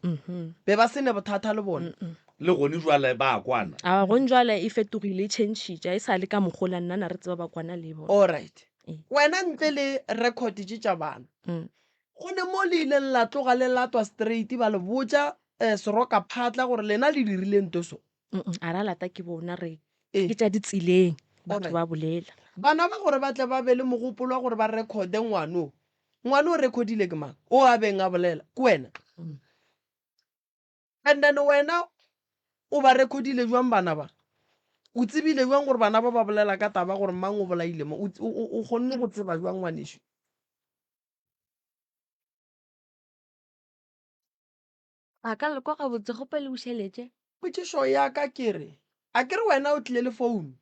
Be ba se ne bothata le bona. Le gone jwale ba kwana. Aowa, gone jwale e fetogile, e tšhentšhitše, ga e sa le ka mokgola nna na re tseba ba kwana le bona. Alright. Ee. Wena ntle le record tše tša bana, go ne mo le ileng la tloga le latwa straight ba le botša seroka phatla gore lena le dirile nto so? A ra lata ke bona re Ee. ke tša ditseleng batho Alright. ba bolela. Bana ba gore ba tle ba be le mogopolo wa gore ba recorde ngwano. Ngwano o recordile ke mang? O a beng a bolela ke wena. And then wena o ba recordile jwang bana ba? O tsebile jwang gore bana ba ba bolela ka taba gore mang o bolaile mo? O kgonne go tseba jwang ngwanešu? A ka le kwa gabotse kgopa le bušeletše. Potšišo ya ka ke re, a ke re wena o tlile le founu?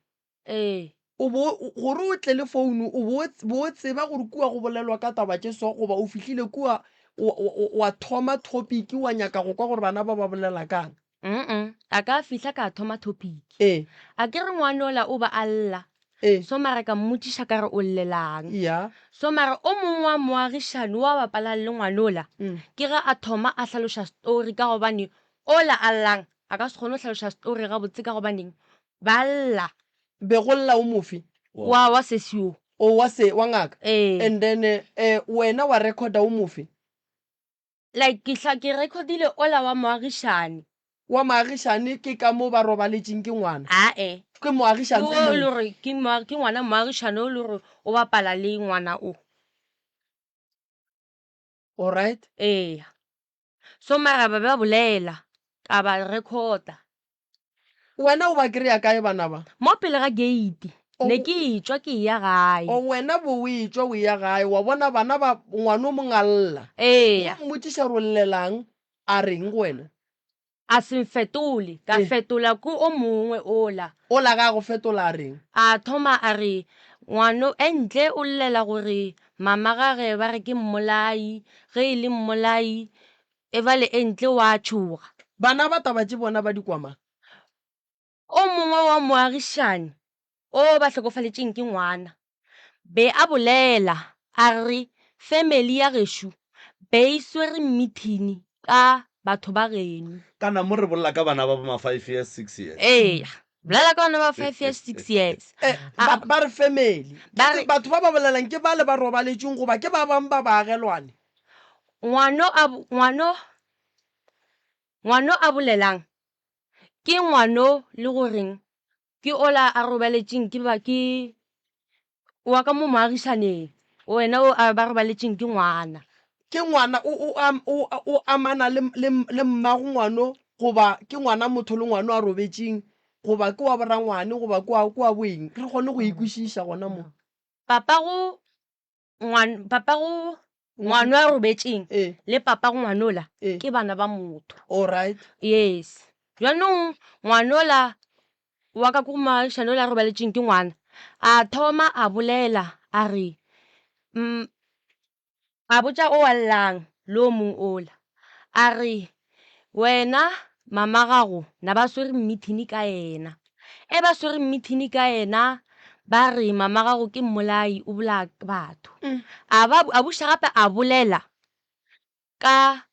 Ee. O bo, gore o tle le founu, o bo, bo o tseba gore kua go bolelwa ka taba tše so, goba o fihlile kua wa, wa, wa thoma topic wa nyaka go kwa gore bana ba ba bolela kang? Mm-mm, a ka fihla ka thoma topic. Ee. A ke re ngwanola o ba a lla. Ee. So mara ka mmotšiša ka re o llelang. Ya. So mara o mongwe wa moagišani wa bapalang le ngwanola, ke ge a thoma a hlaloša story ka gobane ola a llang a ka se kgone go hlaloša story gabotse ka gobaneng ba lla. Be go lla o mofe? Wa, wa sesi yo. O wa se, wa ngaka? Ee. And then eh, wena wa recorda o mofe? Like ke hla, ke recordile ola wa moagišani. Wa moagišani ke ka mo ba robaletšeng ke ngwana? Ae. Ke moagišani o o e le mongwe? gore ke moa, ke ngwana moagišani o le gore o bapala le ngwana o. Alright. Eya. So mara ba be ba bolela, ka ba recorda. Wena o ba kry-a kae bana ba? Mo pele ga gate. Ne ke etšwa ke eya gae. O wena bo o etšwa o eya gae, wa bona bana ba ngwana o mongwe a lla. Eya. O mmotšiša gore o llelang, a reng go wena? A se mfetole, ka fetola ke o mongwe ola. Ola ga a go fetola a reng? A thoma a re, Ngwano Entle o llela gore mama gage ba re ke mmolai, ge e le mmolai ebale Entle wa tšhoga. Bana ba taba tše bona ba di kwa mang? O mongwe wa moagišani o ba hlokofaletšeng ke ngwana be a bolela a re family ya gešo be e swere meeting ka batho ba geno. Kana mo re bolela ka bana ba bo ma five years, six years. Eya, bolela ka bana ba five years, six years. Eh, ba, ba re family. Ba re- Batho ba ba bolelang ke bale ba robaletšeng goba ke ba bangwe ba baagelwane? Ngwano a, ngwano, ngwano a bolelang ke ngwano le goreng ke ola a robaletšeng ke ba ke wa ka mo moagišaneng wena o a ba robaletšeng ke ngwana. Ke ngwana o, o, am, o, o amana le, le, le mmago ngwano goba ke ngwana motho le ngwano a robetšeng goba ke wa borangwane goba ke wa, ke wa boeng? Re kgone go e kwešiša gona mo. Papago ngwan, papago ngwano a robetšeng Ee. le papago ngwanola Ee. ke bana ba motho. Alright. Yes. Bjanong ngwanola wa ka ko moagišane ola a robaletšeng ke ngwana a thoma a bolela a re a botša o a llang le o mong ola a re wena mama gago na ba swere meeting ka yena e ba swere meeting ka yena ba re mama gago ke mmolai o bolaya batho a ba a buša gape a bolela ka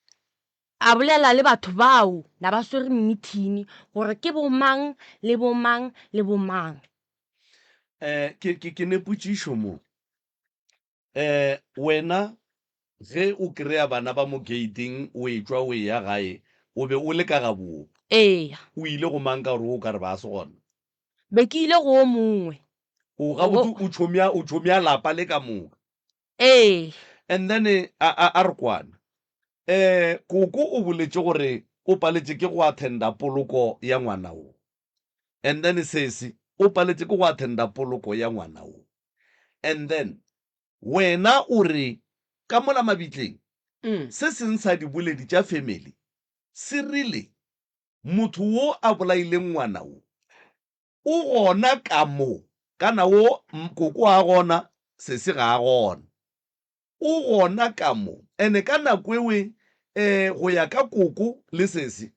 a bolela le batho bao na ba swere meeting gore ke bo mang le bo mang le bo mang. Eh, ke, ke, ke ne potšišo mo. Eh, wena ge o kry-a bana ba mo gating o etšwa o eya gae, o be o le ka gaboo? Eya. O ile go mang ka gore o ka re ba se gona? Be ke ile go o mongwe. O gabotse o tšhomia, o tšhomia lapa le ka moka. Ee. And then a, a, a re kwana. Eh, koko o boletše gore o paletše ke go attenda poloko ya ngwana wo. And then sesi o paletše ke go attenda poloko ya ngwana wo. And then wena o re ka mola mabitleng, se seng sa diboledi tša family se rile motho wo a bolaileng ngwana wo O gona ka mo. Kana wo koko a gona, sesi ga a gona. O gona ka mo. Ene ka nako ewe eh go ya ka koko le sesi,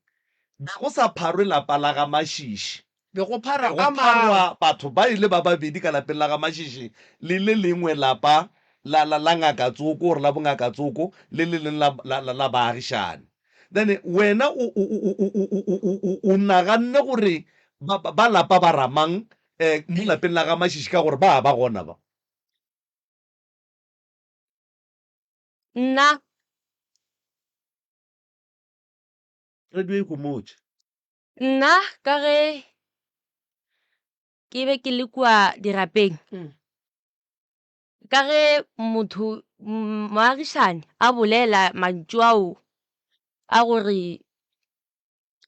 be go sa pharwe lapa la ga Mashishi. Be go pharwa Be go a mang? pharwa batho ba e le ba babedi ka lapeng la ga Mashishi le le lengwe lapa la, la, la ngaka tsoko or la bongaka tsoko le le leng la, la, la, la baagišane. Then wena o, o, o, o, o, o, o, o, o naganne gore ba, ba, ba lapa ba ra mang eh, mo lapeng la ga Mashishi ka gore ba ba gona ba? Nna. Radio e homotše. Nna ka ge ke be ke le kua dirapeng, Ka ge motho moagišani a bolela mantšu ao a gore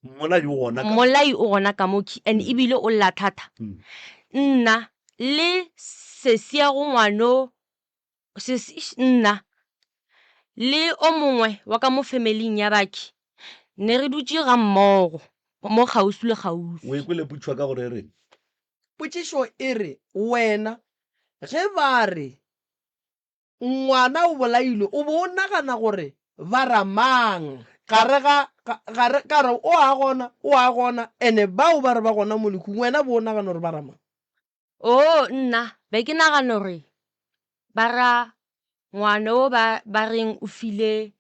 Mmolai o gona ka. Mmolai o gona ka mo and ebile o lla thata. Nna le sesi ya go ngwano sesi eish nna le o mongwe wa ka mo family-ing ya bakhi. Ne re dutše ga mmogo mo kgauswi le kgauswi. O e kwele potšišo ya ka gore e reng? Potšišo e re, Wena, ge ba re ngwana o bolailwe, o be o nagana gore ba ra mang? Gare ga, gare, ka gore o a gona, o a gona, ene bao ba re ba gona mo lehung, wena be o nagana gore ba ra mang? Oo, nna be ke nagana gore ba ra ngwana o ba ba reng o file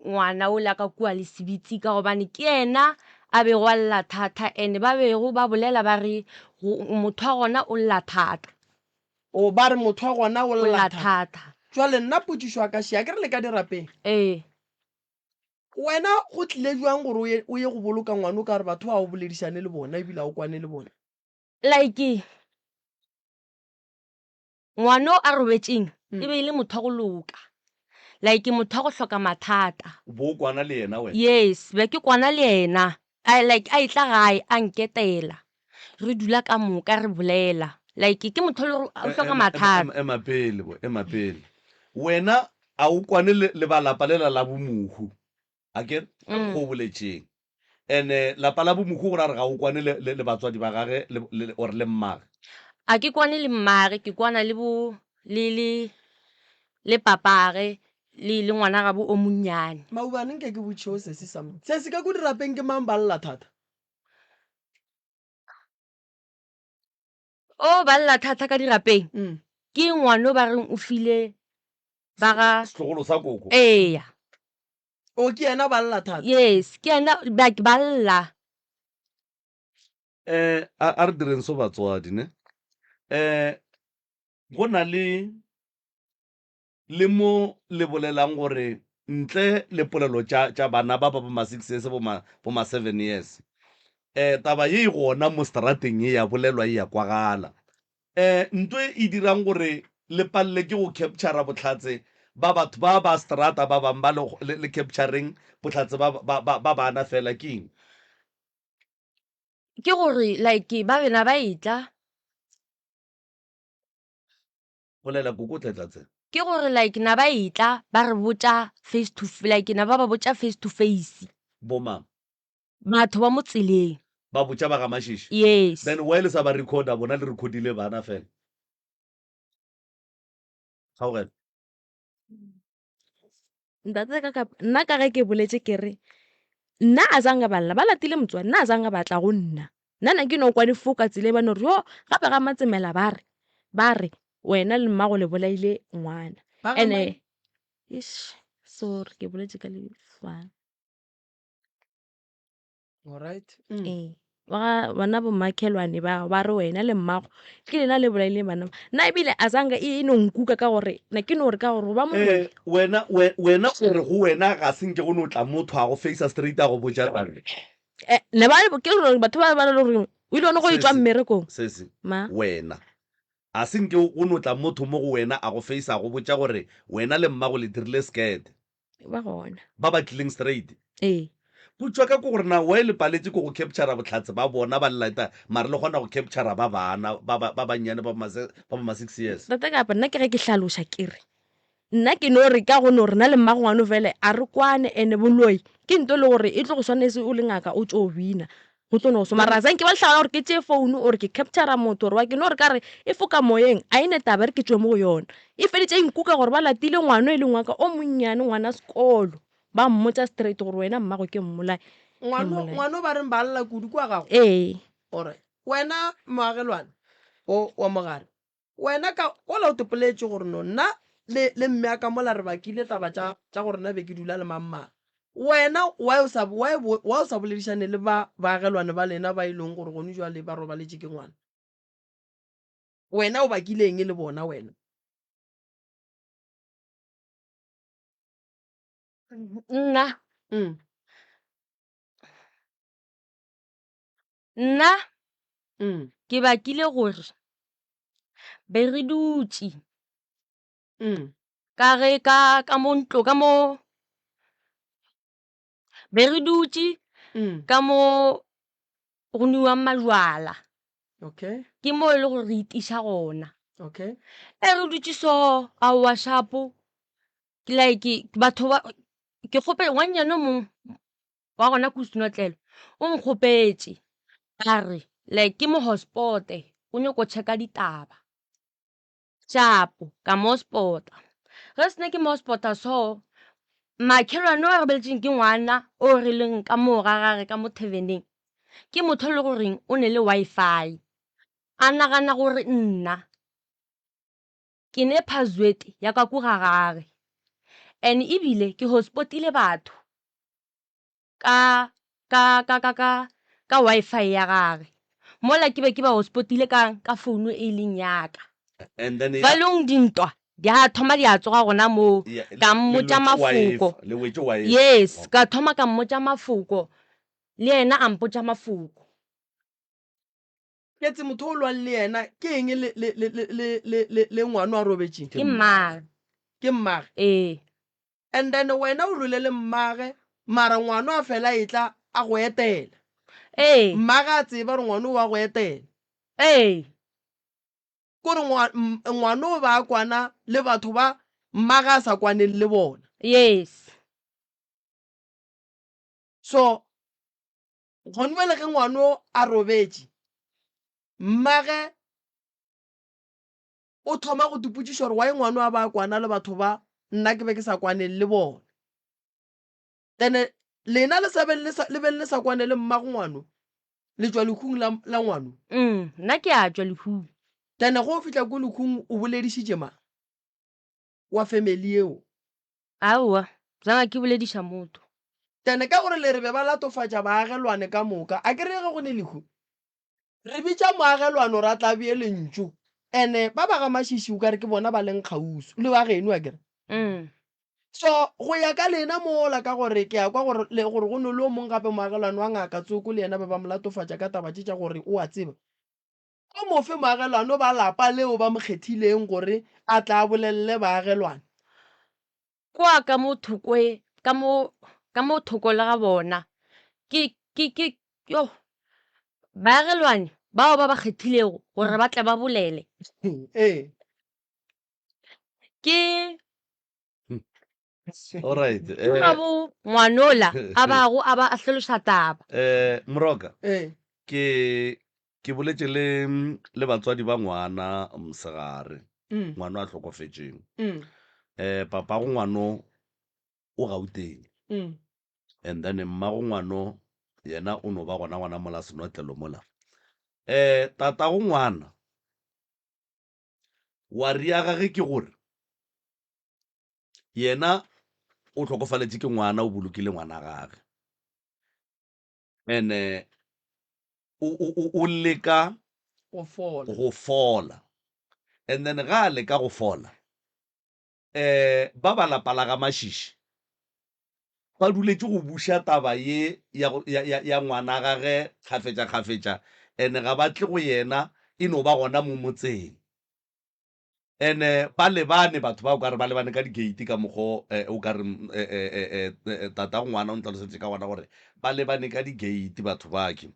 ngwana o la ka kua Lesibitsi ka gobane ke yena a bego a lla thata and ba bego ba bolela ba re motho wa gona o lla thata. O ba re motho wa gona o O lla lla thata. thata. Jwale nna potšišo ya ka še, a ke re le ka dirapeng? Ee. Wena go tlile bjang gore o ye o ye go boloka ngwana o ka re batho ga o boledišane le bona ebile ga o kwane le bona? Like ngwana o a robetšeng e be e le motho wa go loka, like motho wa go hloka mathata. O bo o kwana le yena wena? Yes, be ke kwana le yena. I like a etla gae a nketela, re dula ka moka re bolela. Like ke motho e le gore o hloka mathata. Ema pele bo, ema pele. Wena a o kwane le, le ba lapa lela la bo mohu? A ke re go boletšeng? Ene lapa la bo mohu go ra re ga o kwane le, le, le batswadi ba gage le, le, or le mmage? A ke kwane le mmage, ke kwana le bo, le, le, le papage le, le ngwana gabo o monnyane. Maubane nke ke botšiše o sesi something. Sesi ka ko dirapeng ke mang ba lla thata? O ba lla thata ka dirapeng Mm. ke ngwano ba reng o file ba ga Setlogolo sa koko. Eya. O ke yena ba lla thata? Yes, ke yena like ba lla. Eh, a, a re direng so batswadi ne. Eh, go na le le mo le bolelang gore ntle le polelo tša, tša bana ba ba bo ma six years bo ma, bo ma seven years, eh, taba ye e gona mo strateng ye ya bolelwa e ya kwagala. Eh, nto e e dirang gore le palele ke go captura bohlatse ba batho ba ba strata ba bang ba le, le, le captureng bohlatse ba, ba, ba, ba bana fela ke eng? Ke gore like ba bena ba etla. Bolela koko o tla tla tsena. Ke gore like na ba etla ba re botša face to like na ba ba botša face to face. Bo mang? Batho ba mo tseleng. Ba botša ba ga Mashishi? Yes. Then why le sa ba recorda bona le recordile bana fela? Kgaogelo. Ntate ka ka nna ka ge ke boletše ke re nna a zanga ba lla ba latile motswadi nna a zanga ba tla go nna nna na ke no kwa difoka tsele ba no re yo gape ga matsemela ba re ba re wena le mmago le bolaile ngwana ene ish sorry ke boletše ka lefana Alright. Mm. Ee. Ba ga bona bo makhelwane ba ba re wena le mmago ke lena le bolaileng bana ba. Nna ebile a zanka e no nkuka ka gore na ke no re ka gore go ba moloi. Eh, wena we, wena o re go wena ga se nke go no tla motho a go facea straight a go botša taba. Eh, ne ba ke gore batho ba ba le gore o ile gona go e tšwa Sesi, mmerekong. sesi, Ma. wena a se nke go no tla motho mo go wena a go facea a go botša gore wena le mmago le dirile skirt. Ba gona. Ba ba tlileng straight. Ee. Potšo ya ka ke gore na why le paletše ke go captura bohlatse ba bona ba llata mara le kgona go captura ba bana ba ba ba bannyane ba ma ba ma 6 years. Ntate kapa nna ke ge ke hlaloša ke re nna ke no re ka go no re na le mmago ngwano fele a re kwane ene boloi ke nto e le gore e tlo go swana e se o le ngaka o tšo bina go tlo no so mara zanke ba lehlagala gore ke tšee phone or ke captura motho or wa ke no re ka re e foka moyeng a e ne taba re ke tšwe mo go yona e feditše e nkuka gore ba latile ngwano e leng wa ka o monnyane ngwana sekolo ba mmotša straight gore wena mmago ke mmolai Ngwano ngwano ba reng ba lla kudu kwa gago ee ore wena moagelwane o wa mogare Wena ka ola o tepoletše gore no nna le le mme a ka mola re bakile taba tša tša gore nna be ke dula le mang mang. Wena why o sa why why o sa boledišane le ba baagelwane ba lena ba e leng gore gone jwale ba robaletše ke ngwana? Wena o bakile eng le bona wena? Nna Mm. Nna Mm. ke bakile gore be re dutše Mm. ka ge ka ka mo ntlo ka mo be re dutše Mm. ka mo go nwiwang majwala Okay. ke mo e le gore re itiša gona Okay. e re dutše so aowa shapo ke like batho ba ke kgopela ngwannyane o mongwe. wa gona ko Senotlelo o nkgopetše a re like ke mo hotspot-e o nyako checka ditaba. Shapo, ka mo hotspot-a. Ge sene ke mo hotspot-a so, makhelwane o a robeletšeng ke ngwana o re leng ka mo ga gage ka mo tavern-eng, ke motho e le goreng o ne le Wi-Fi. A nagana gore nna ke ne password ya ka ko ga gage and ebile ke hotspot-ile batho ka ka ka ka ka ka Wi-Fi ya gage mola ke be ke ba hotspot-ile ka ka founu e leng ya ka. And then ya Valong dintwa di a thoma di a tsoga gona moo, ya ka le mmotša wetše mafoko. Wi-Fi, le wetše Wi-Fi. Yes, Okay. ka thoma ka mmotša mafoko le yena a mpotša mafoko. Ketse motho o lwang le yena ke eng le le le le le le le le ngwana a robetšeng? Ke mmage. Ke mmage. Ee. And then wena o lwele le mmage mara ngwana a fela e tla a go etela. Ee. Mmage a tseba gore ngwana o wa go etela. Ee. Kore ngwana o ba a kwana le batho ba mmage a sa kwaneng le bona. Yes. So Gone bjale ge ngwano a robetše, mmage o thoma go tipotšiša gore why ngwano a ba a kwana le batho ba nna ke be ke sa kwane le bona. Then lena le sa be le sa le be le sa kwane le mmago ngwano, le tšwa lehung la la ngwano. Mm, nna ke a tšwa lehung. Then ge o fihla ko lehung o boledišitše mang wa family yeo? Aowa, zanga ke bolediša motho. Then ka gore le re be ba latofatša baagelwane ka moka, a ke re ge go ne lehu, re bitša moagelwane gore a tla bee lentšu. Ene ba ba ga Mashishi o ka re ke bona ba leng kgauswi le wa geno a ke re. So go ya ka lena mola ka gore ke a kwa gore le gore go no le o mong gape moagelwane wa ngaka Tsoko le yena be ba mo latofatša ka taba tše tša gore o a tseba. O mofe moagelwane ba lapa leo ba mo kgethileng gore a tla a bolelele baagelwane. Kwa ka mo thokwe, ka mo, ka mo thoko le ga bona, ke, ke, ke, yo, baagelwane bao ba ba kgethilego gore ba tle ba bolele. Ee. Ke. Alright. Ke ga bo ngwanola a bago a ba a hlaloša taba. Eh, Moroka. Eh. Ke ke boletše le le batswadi ba ngwana mosegare. Mm. Ngwana a hlokofetšeng. Mm. Eh, papa go ngwano o Gauteng. Mm. And then mma go ngwano yena o no ba gona gona mola senotlelo mola. Eh, tata go ngwana wa ria gage ke gore Yena o hlokofaletše ke ngwana, o bolokile ngwana gage. And-e o, o, o, o leka Go fola. go fola. And then ga a leka go fola, um ba ba lapa la ga Mashishi ba duletše go buša taba ye ya, ya, ya, ya ngwana gage kgafetša-kgafetša, and ga ba tle go yena, e no ba gona mo motseng. And-e ba lebane batho ba o ka re ba lebane ka di-gate ka mokgo o ka re tatago ngwana o ntlhaloseditše ka gona gore ba lebane ka di-gate batho ba ke.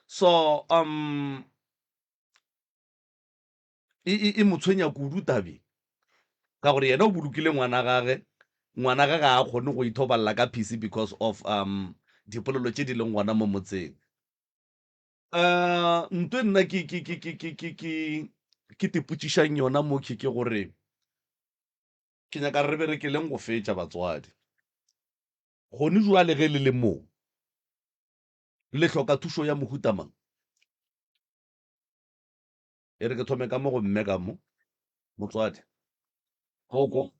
So um e, e, e mo tshwenya kudu tabe ka gore yena o bolokile ngwana gage, ngwana gage ga a kgone go ithobalela ka peace because of um dipolelo tše di leng gona mo motseng. Uh, nto e nna ke ke ke ke ke ke ke ke tepotšišang yona mo ke ke gore ke nyaka re berekeleng go fetša batswadi. Gone jwale ge le le mo le hloka thušo ya mohuta mang? E re ke thome ka mo go mme ka mo motswadi. Koko.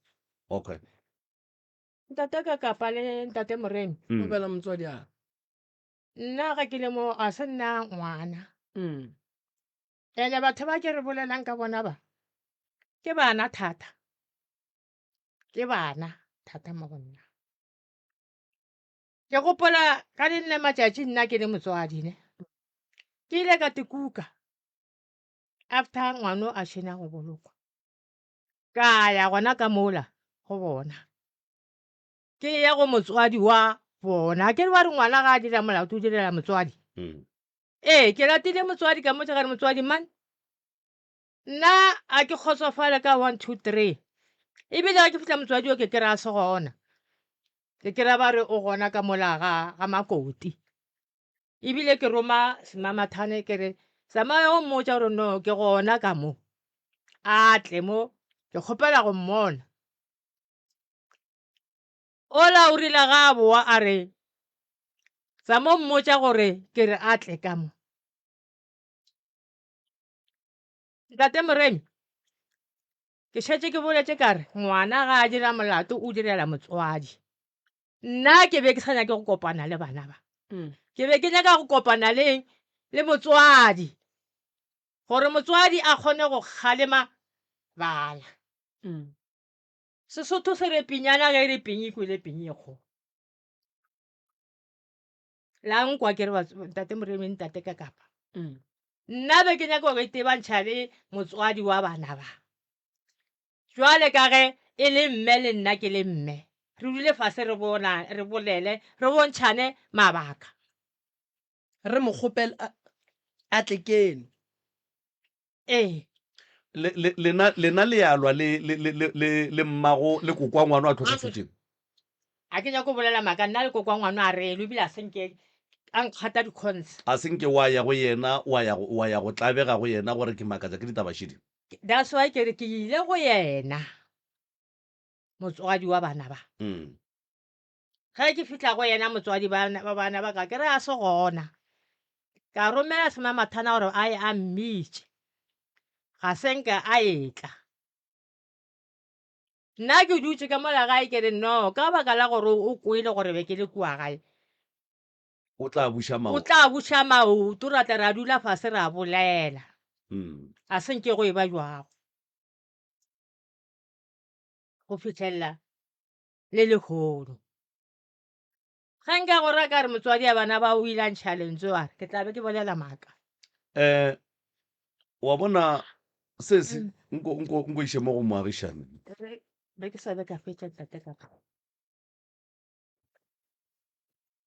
Okay. Ntate ka kapa le ntate Moremi. Kgopela motswadi a. Nna ge ke le mo ga se nna ngwana. Ene batho ba ke re bolelang ka bona ba ke bana thata, ke bana thata mo go nna. Ke gopola ka le nne matšatši nna ke le motswadi ne, ke ile ka tekuka after ngwano a šena go bolokwa, ka ya gona ka mola go bona. Ke ya go motswadi wa bona. Ke re ba re ngwana ga a dira molato o direla motswadi. Ee, ke ratile motswadi ka mmotša ka re motswadi man, nna a ke kgotsofale ka 1 2 3. Ebile ga ke fihla motswadi o ke kry-a se gona. Ke kry-a ba re o gona ka mola ga ga Makoti. Ebile ke roma semamathane ke re tsamaya o mmotša gore no ke gona ka mo, a tle mo ke kgopela go mmona. Ola o rile ga a boa a re tsama o mmotša gore ke re a tle ka mo. Ntate Moremi, ke šetše ke boletše ka re ngwana ga a dira molato o direla motswadi. Nna ke be ke sa nyake go kopana le bana ba. Ke be ke nyaka go kopana le le motswadi gore motswadi a kgone go kgalema bana. Sesotho se re pinyana ge e re pinyi e kwele pinyi e kgolo. La nkwa ke re ntate Moremi ntate Kakapa. Nna be ke nyaka go itebantšha le motswadi wa bana ba. Jwale ka ge e le mme le nna ke le mme, re dule fase re bona, re bolele, re bontšhane mabaka. Re mo kgopele a, a tle keno. Ee. Le, le, lena, lena le ya lwa le, le, le, le, le, le mmago le kokwa ngwano a hlokofetšego? A ke nyake go bolela maaka, nna le kokwa ngwano a re elwe, ebile a se nke a nkgata dikhonse. A se nke wa ya go yena, wa ya go, wa ya go tlabega go yena gore ke makatša ke ditaba šedi? That's why ke re ke ile go yena motswadi wa bana ba. Ge ke fihla go yena motswadi ba ba bana ba ka ke re a se gona. Ka romela semamathana gore a ye a mmitše. Ga se nke a etla. Nna ke dutše ka mola gae ke re no ka baka la gore o kwele gore be ke le kua gae. O tla buša maoto. O tla buša maoto ra tla ra dula fase ra bolela. A se nke go e ba bjwago go fihlelela le lehono. Ge nka go ra ka re motswadi a bana ba o ile a ntšha lentswe wa re ke tla be ke bolela maaka. Um wa bona sesi nko nko nko iše mo go moagišane. Be ke sa be ka fetša ntate ka.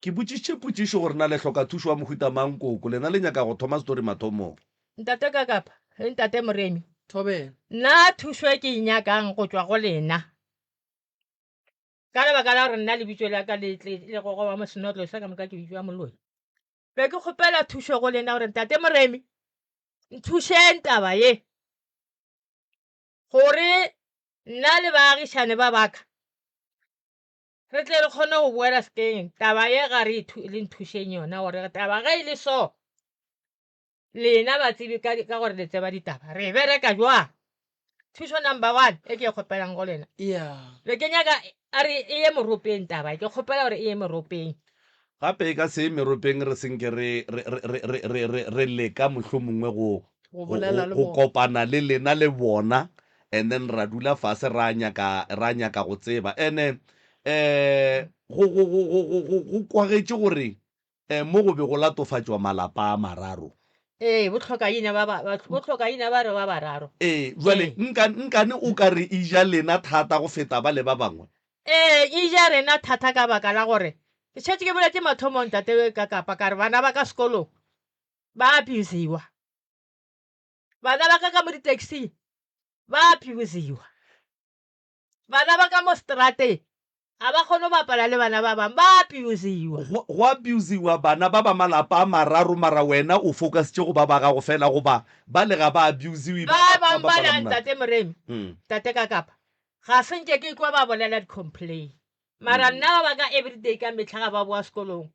Ke botšišitše potšišo gore na le hloka thušo wa mohuta mang koko, lena le nyaka go thoma story mathomong. Ntate Kakapa le Ntate Moremi, Thobela. nna thušo e ke e nyakang go tšwa go lena, ka lebaka la gore nna lebitso la ka le tle le gogoba mo senotlelo sa ka moka ke bitšwa moloi, be ke kgopela thušo go lena gore Ntate Moremi nthušeng taba ye gore nna le baagišane ba baka Re tle re kgone go boela sekeng. Taba ye ga re le nthušeng yona gore taba ge e le so, lena batsebi ka, ka gore le tseba ditaba, re e bereka jwang? Thušo number one e ke e kgopelang go lena. Yeah. Be ke nyaka a re e ye moropeng taba e, ke kgopela gore e ye moropeng. Gape e ka se ye meropeng re se nke re, re, re, re, re, re, re, re leka mohlomongwe go, Go bolela le go bona. kopana le lena le bona and then ra dula fase ra nyaka ra nyaka go tseba ene eh go go go go go go go kwagetše gore eh mo go be go latofatšwa malapa a mararo. Ee, bohlokaina ba ba ba bohlokaina ba re ba bararo. Ee, jwale Ee. nka nkane o ka re e ja lena thata go feta bale ba bangwe? Ee, e ja rena thata ka baka la gore ke šetše ke boletše mathomong tate ka kapa ka re bana ba ka sekolong ba abusiwa. Bana ba ka ka mo di-taxi-ng ba abusiwa. Bana ba ka mo strateng ga ba kgone go bapala le bana ba bangwe, ba abusiwa. Go, go abusiwa bana ba ba malapa a mararo mara wena o focusitše go ba ba gago fela goba bale ga ba abusiwe ba, Ba ba bangwe bapala bale monate? Ntate Moremi, Ntate Kakapa, ga se nke ke kwa ba bolela di-complain. Mara nna ba ba ka everyday ka mehla ga ba bowa sekolong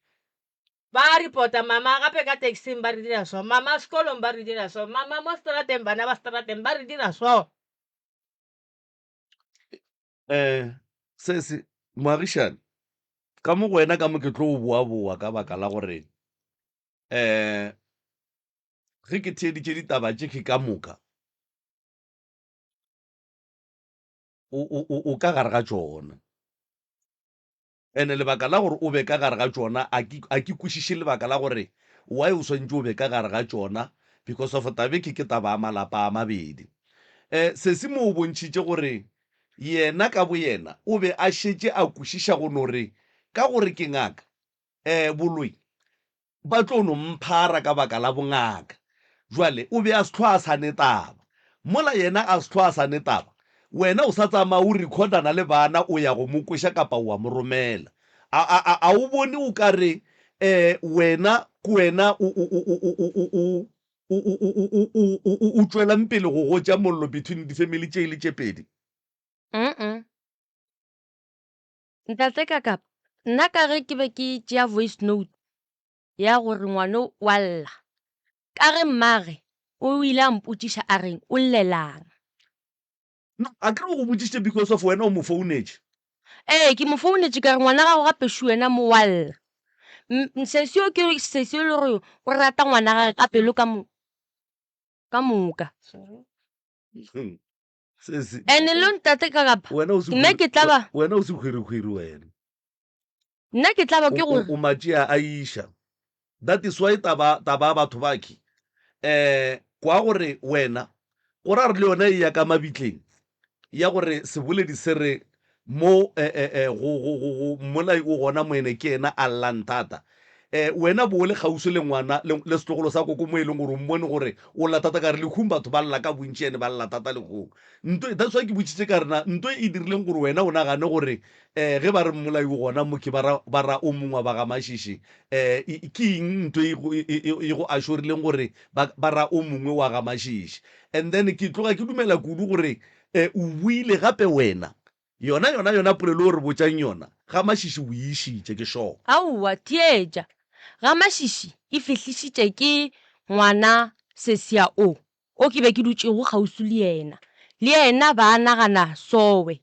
Ba reporta mama gape ka taxing ba re dira so, mama sekolong ba re dira so, mama mo strateng bana ba strateng ba re dira so. Eh, sesi, moagišani, ka mo go wena ka mo ke tlo boa-boa ka baka la gore eh ge ke theeditše ditaba tše ke ka moka o, o, o, o ka gare ga tšona. Ene lebaka la gore o be ka gare ga tšona a ke a ke kwešiše lebaka la gore why o swantše o be ka gare ga tšona because of tabe ke ke taba ya malapa a mabedi. Eh sesi mo o bontšhitše gore yena ka boyena o be a šetše a kwešiša go no re ka gore ke ngaka eh boloi Ba tlo no mphara ka baka la bongaka. Jwale o be a se hlwa a sa ne taba. Mola yena a se hlwa a sa ne taba, wena o sa tsamaya o recordana le bana o ya go mo kweša kapa o a mo romela. A, a, a, a o bone o ka re um wena ke wena o, o, o, o, o, o, o, o, o, o, o, o, o, o, o tšwelang pele go gotša mollo between di-family tše e le tše pedi? Mm-mm. Ntate Kakapa, nna ka ge ke be ke tšea voice note ya gore ngwano wa lla, ka ge mmage o ile a mpotšiša a reng o llelang. No, a ke re o go botšišitše because of wena o mo founetše. Ee, ke mo founetše ka re ngwana gago gape šo wena mo wa lla. M- Sesi yo ke sesi e le gore o rata ngwana gage ka pelo ka mo ka moka. Hmm. Sesi. Ene lo ntate ka kapa Wena o se nna ke tla ba wena o se hwirihwiri wena. Nna ke tla ba ke gore O matšea a iša. That is why taba taba ya batho bakhi eh kwa gore wena go ra re le yona e ya ka mabitleng ya gore seboledi se re mo eh, eh, eh, go go go go mmolai o gona mo ene ke yena a llang thata. Eh, wena bo o le kgauswi le ngwana le, le setlogolo sa koko mo e leng gore o mmone gore o lla thata ka re lehung batho ba lla ka bontši ene ba lla thata lehung. Nto that's why ke botšitše ka re na nto e dirileng gore wena o nagane gore um ge ba re mmolai o gona mo ke ba ra ba ra o mongwe wa ba ga Mašiši um ke eng nto e go e e e go assurileng gore ba ba ra o mongwe wa ga Mašiši. And then ke tloga ke dumela kudu gore um o buile gape wena yona yona yona polelo o re botšang yona ga Mašiši o e išitše ke sure. Aowa theetša, ga Mašiši e fihlišitše ke ngwana Sesia o o ke be ke dutšego kgauswi le yena, le yena ba nagana sowe,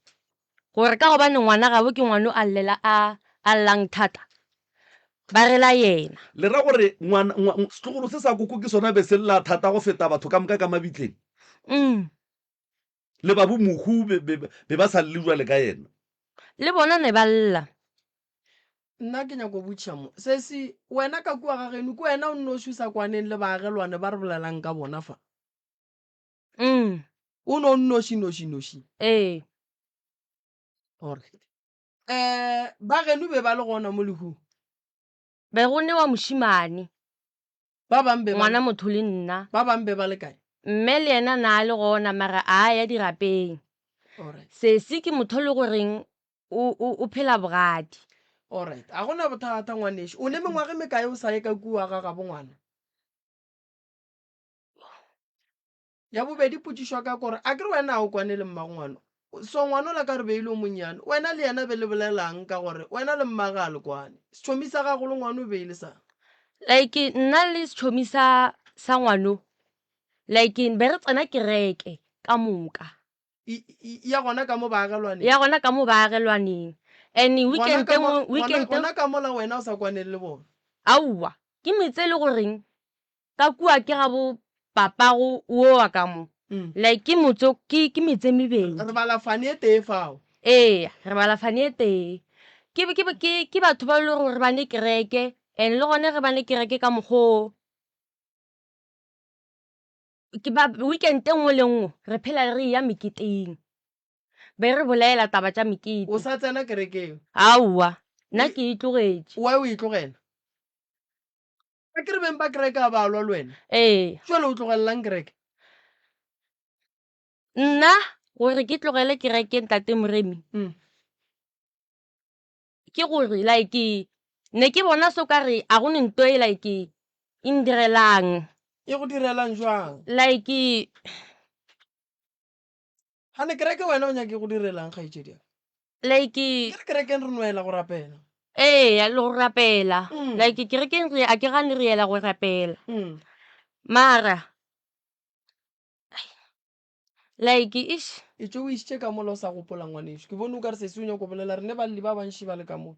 gore ka gobane ngwana gabo ke ngwano a llela a a llang thata, ba rela yena. Le ra gore ngwana, ngwa, setlogolo se sa koko ke sona be se lla thata go feta batho ka moka ka mabitleng? Mm. Le ba bo mohu be, be, be ba sa lle jwale ka yena? Le bona ne ba lla. Nna ke nyako botšiša mo. Sesi, wena ka kua ga geno, ke wena o nnoši o sa kwaneng le baagelwane ba re bolelang ka bona fa? Mm. O no nnoši noši noši? Ee. Alright. Eh, ba geno be ba le gona mo lehung? Be go newa mošimane. Ba bang be ba Ngwana motho le nna. Ba bang be ba le kae? Mme le yena na le gona mara a ya dirapeng. Alright. Sesi ke motho le goreng o, o, o phela bogadi. Alright. A gona bothata ngwanešu. O ne mengwaga e mekae o sa ye ka kua ga gabo ngwana? Ya bobedi potšišo ya ka kore a ke re wena a o kwane le mmago ngwana? So ngwana ola ka re be e le o monnyane, wena le yena be le bolelang ka gore wena le mmage a le kwane? Setšhomi sa gago le ngwana o be e le sang? Like nna le setšhomi sa sa ngwano like be re tsena kereke ka moka. Ya gona ka mo baagelwaneng? Ya gona ka mo baagelwaneng. And weekend e nngwe, weekend. Gona ka mola wena o sa kwaneng le bona? Aowa, ke metse e le goreng ka kua ke ga bo papago wo wa ka mo. Like ke motse, ke ke metse e mebedi. Re bala fane e tee fao. Ee, re bala fane e tee. Ke ke ke ke batho ba e le gore ba ne kereke and le gone ge ba ne kereke ka mokgwa o. Ke ba weekend e nngwe le nngwe re phela re eya meketeng, be re bolela taba tša mekete. O sa tsena kereke eo? Aowa, nna ke e tlogetše. Why o e tlogela? A ke re beng ba kereke a ba lwa le wena? Ee. Jwale o tlogelelang kereke? Nna gore ke tlogele kereke ntate Moremi, ke gore like ne ke bona so ka re a go ne nto e like e ndirelang. E go direlang jwang? Like Gane kereke wena o nyake go direlang kgaetšedi ya ka? Like Ke re kerekeng re nwela go rapela. Ee, le go rapela. Like kerekeng re a ke gane re yela go rapela. Mara Like eish. Etšwe o išitše ka mola o sa gopola ngwanešu. Ke bone o ka re sesi o nyako bolela re ne balli ba bantši ba le ka mola.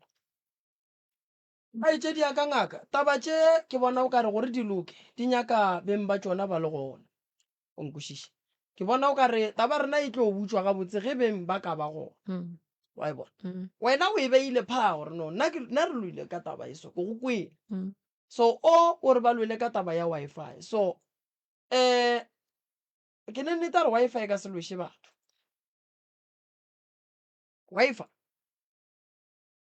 Kgaetšedi ya ka ngaka, taba tše ke bona o ka re gore di loke di nyaka beng ba tšona ba le gona. O nkwešiša? Ke bona o ka re taba rena e tlo butšwa gabotse ge beng ba ka ba gona. Wa e bona? Wena o e beile phaa gore no nna ke nna re lwile ka taba e so ke go kwele. So o o re ba lwele ka taba ya Wi-Fi. So um Ke ne nnete gore Wi-Fi e ka se lweše batho. Wi-Fi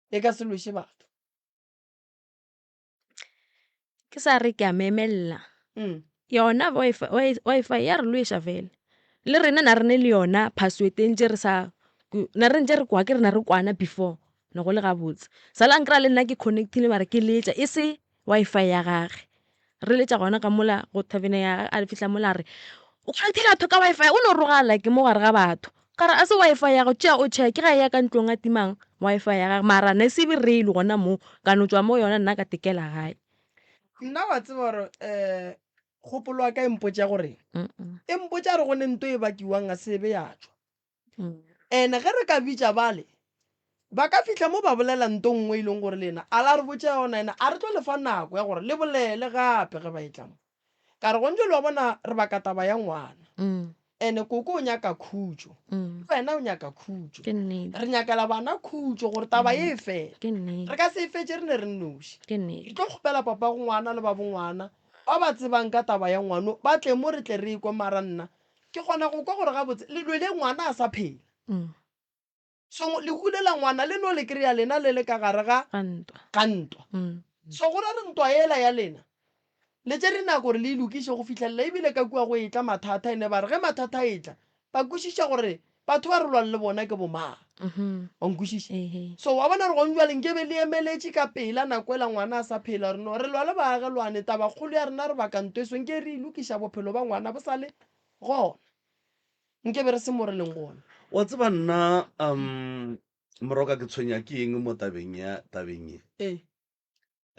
e ka se lweše batho. Ke sa re ke a memelela. Yona Wi-Fi, Wi-Fi ya re lweša fela. Le rena na re ne le yona password e ntše re sa, na re ntše re kwa ke re na re kwana before. Ne go le gabotse. Sala nkry-a le nna ke connect-ile mara ke letša e se Wi-Fi ya gage. Re letša gona ka mola go tavern ya gage, a fihla mola a re, O connect-ile batho ka Wi-Fi? O no roga like mo gare ga batho. Ka re, A se Wi-Fi ya gago, tšea o check. Ge a eya ka ntlong a timang Wi-Fi ya gage mara ne se be real gona moo, ka no tšwa mo yona nna ka tekela gae. Nna wa tseba gore um kgopolo ya ka e mpotša gore e mpotša gore go ne nto e bakiwang a se be ya tšwa. Ene ge re ka bitša bale ba ka fihla mo ba bolela nto nngwe e leng gore lena a la re botša yona ene a re tlo le fa nako ya gore le bolele gape ge ba etla mo. Ka re gontše le wa bona re baka taba ya ngwana. Ene koko o nyaka khutšo, le wena o nyaka khutšo. Re nyakela bana khutšo gore taba ye e fele. Re ka se e fetše re ne re nnoši. Re tlo kgopela papago ngwana le babo ngwana ba ba tsebang ka taba ya ngwano ba tle mo re tle re ekwe mara nna ke kgona go kwa gore gabotse le lwele ngwana a sa phela. So lehu le la ngwana le no le kry-a lena le le ka gare ga ga ntwa. So go ra re ntwa yela ya lena le tšere nako gore le e lokiše go fihlelela ebile ka kua go etla mathata ene ba re ge mathata a etla ba kwešiša gore batho ba re lwang le bona ke bo mang. Wa nkwešiša? So wa bona gore gong jwale nkebe le emeletše ka pela nako ela ngwana a sa phela re no re lwa le baagelwane tabakgolo ya rena re baka ntwa e so nke re e lokiša bophelo ba ngwana bo sa le gona. Nke be re se mo re leng gona. Wa tseba nna um Moroka ke tshwenya ke eng mo tabeng ya tabeng ye? Ee.